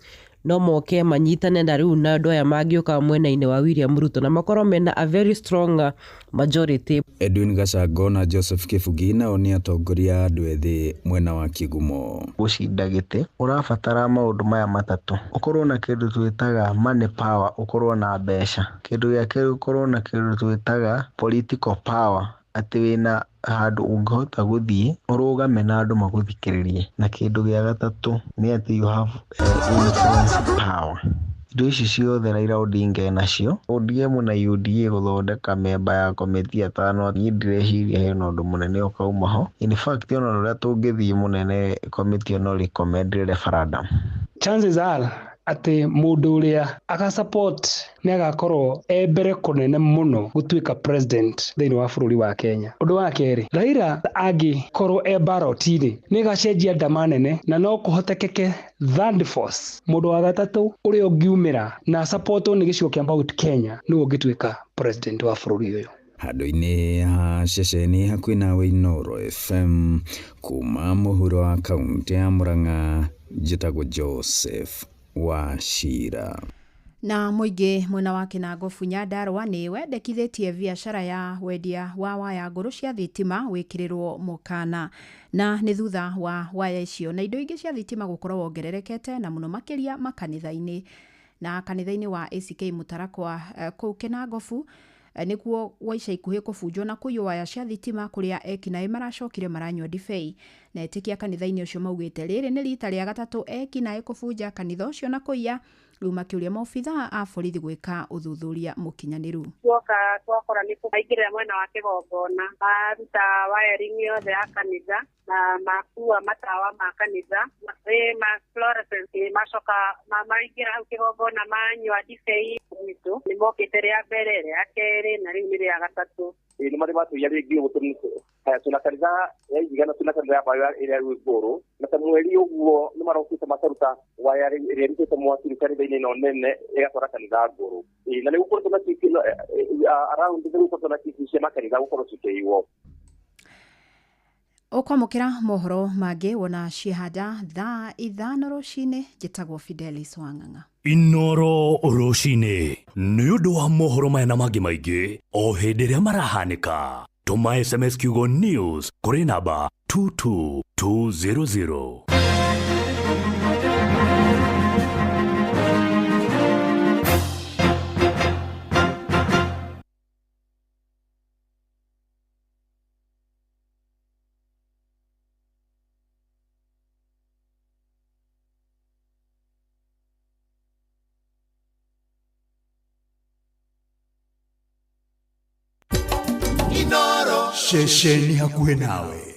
no moke manyitane na rĩu na andũ aya mangĩũka mwena-inĩ wa William Ruto na makorwo mena a very strong majority. Edwin Gacango na Joseph Kĩbugi nao nĩ atongoria a andũ ethĩ mwena wa Kigumo. Gũcinda gĩtĩ ũrabatara maũndũ maya matatũ: ũkorwo na kĩndũ twĩtaga money power, ũkorwo na mbeca. Kĩndũ gĩa kerĩ ũkorwo na kĩndũ twĩtaga political power, atĩ wĩna handũ ũngĩhota gũthiĩ ũrũgame na andũ magũthikĩrĩrie. Na kĩndũ gĩa gatatũ nĩ atĩ you have influence power. Indo ici ciothe Raila Odinga enacio. ODM na UDA gũthondeka memba ya komiti atano, niĩ ndireciria hena ũndũ mũnene ũkauma ho. In fact ona ũrĩa tũngĩthiĩ mũnene komiti ĩno recommend referendum. Chances are atĩ mũndũ ũrĩa agasupport nĩ agakorwo e mbere kũnene mũno gũtuĩka president thĩinĩ wa bũrũri wa Kenya. Ũndũ wa kerĩ, Raila angĩkorwo e ballot-inĩ nĩ ĩgacenjia ndama nene na no kũhotekeke third force. Mũndũ wa gatatũ ũrĩa ũngiumĩra na supportwo nĩ gĩcigo kĩa Mount Kenya nĩwe ũngĩtuĩka president wa bũrũri ũyũ. Handũ-inĩ ha ceceni hakuhĩ nawe Inooro FM kuma mũhuro wa kaũntĩ ya Murang'a, njĩtagwo Joseph Wachira. Na mũingĩ mwena wa Kĩnangobu Nyandarũa nĩ wendekithĩtie biacara ya wendia wa waya ngũrũ cia thitima wĩkĩrĩrwo mũkana, na nĩ thutha wa waya icio na indo ingĩ cia thitima gũkorwo wongererekete na mũno makĩria makanitha-inĩ. Na kanitha-inĩ wa ACK Mũtarakwa kũu Kĩnangobu nĩkuo gwa ica ikuhĩ kũbunjwo na kũiywo waya cia thitima kũrĩa ekinaĩ maracokire maranyua ndibei. Na etĩkia kanitha-inĩ ũcio maugĩte rĩrĩ nĩ rita rĩa gatatũ ekinaĩ kũbunja kanitha ũcio na kũiya, rĩu makĩũria maobithaa a borithi gwĩka ũthuthuria mũkinyanĩru. Tuoka twakora nĩ maingĩrĩra mwena wa kĩgongona, maruta wiring yothe ya kanitha na makua matawa ma kanitha ma fluorescent, macoka maingĩra hau kĩgongona manyua ndibei gwitũ. Nĩ mokĩte rĩa mbere, rĩa kerĩ na rĩu nĩ rĩa gatatũ. Nĩ marĩ matũiya rĩngĩ ũguo tũna kanitha ya Ithigana, tũna kanitha ya Mbaũ ĩrĩa ĩ Ngũrũ, na ta mweri ũguo nĩ marokĩte makaruta waya ĩrĩa ĩrutĩte mwaki rĩu kanitha-inĩ ĩno nene ĩgatwara kanitha Ngũrũ. Na nĩ gũkoretwo na around nĩ gũkoretwo na TV cia makanitha gũkorwo cikĩiywo. Ũkwamũkĩra mohoro mangĩ wona ciehanda thaa 5 rũcinĩ. Njĩtagwo Fidelis Wang'ang'a. Inoro rũcinĩ nĩ ũndũ wa mohoro maya na mangĩ maingĩ o hĩndĩ ĩrĩa marahanĩka, tũma SMS kiugo news kũrĩ namba 22200. Ceceni hakuhĩ nawe.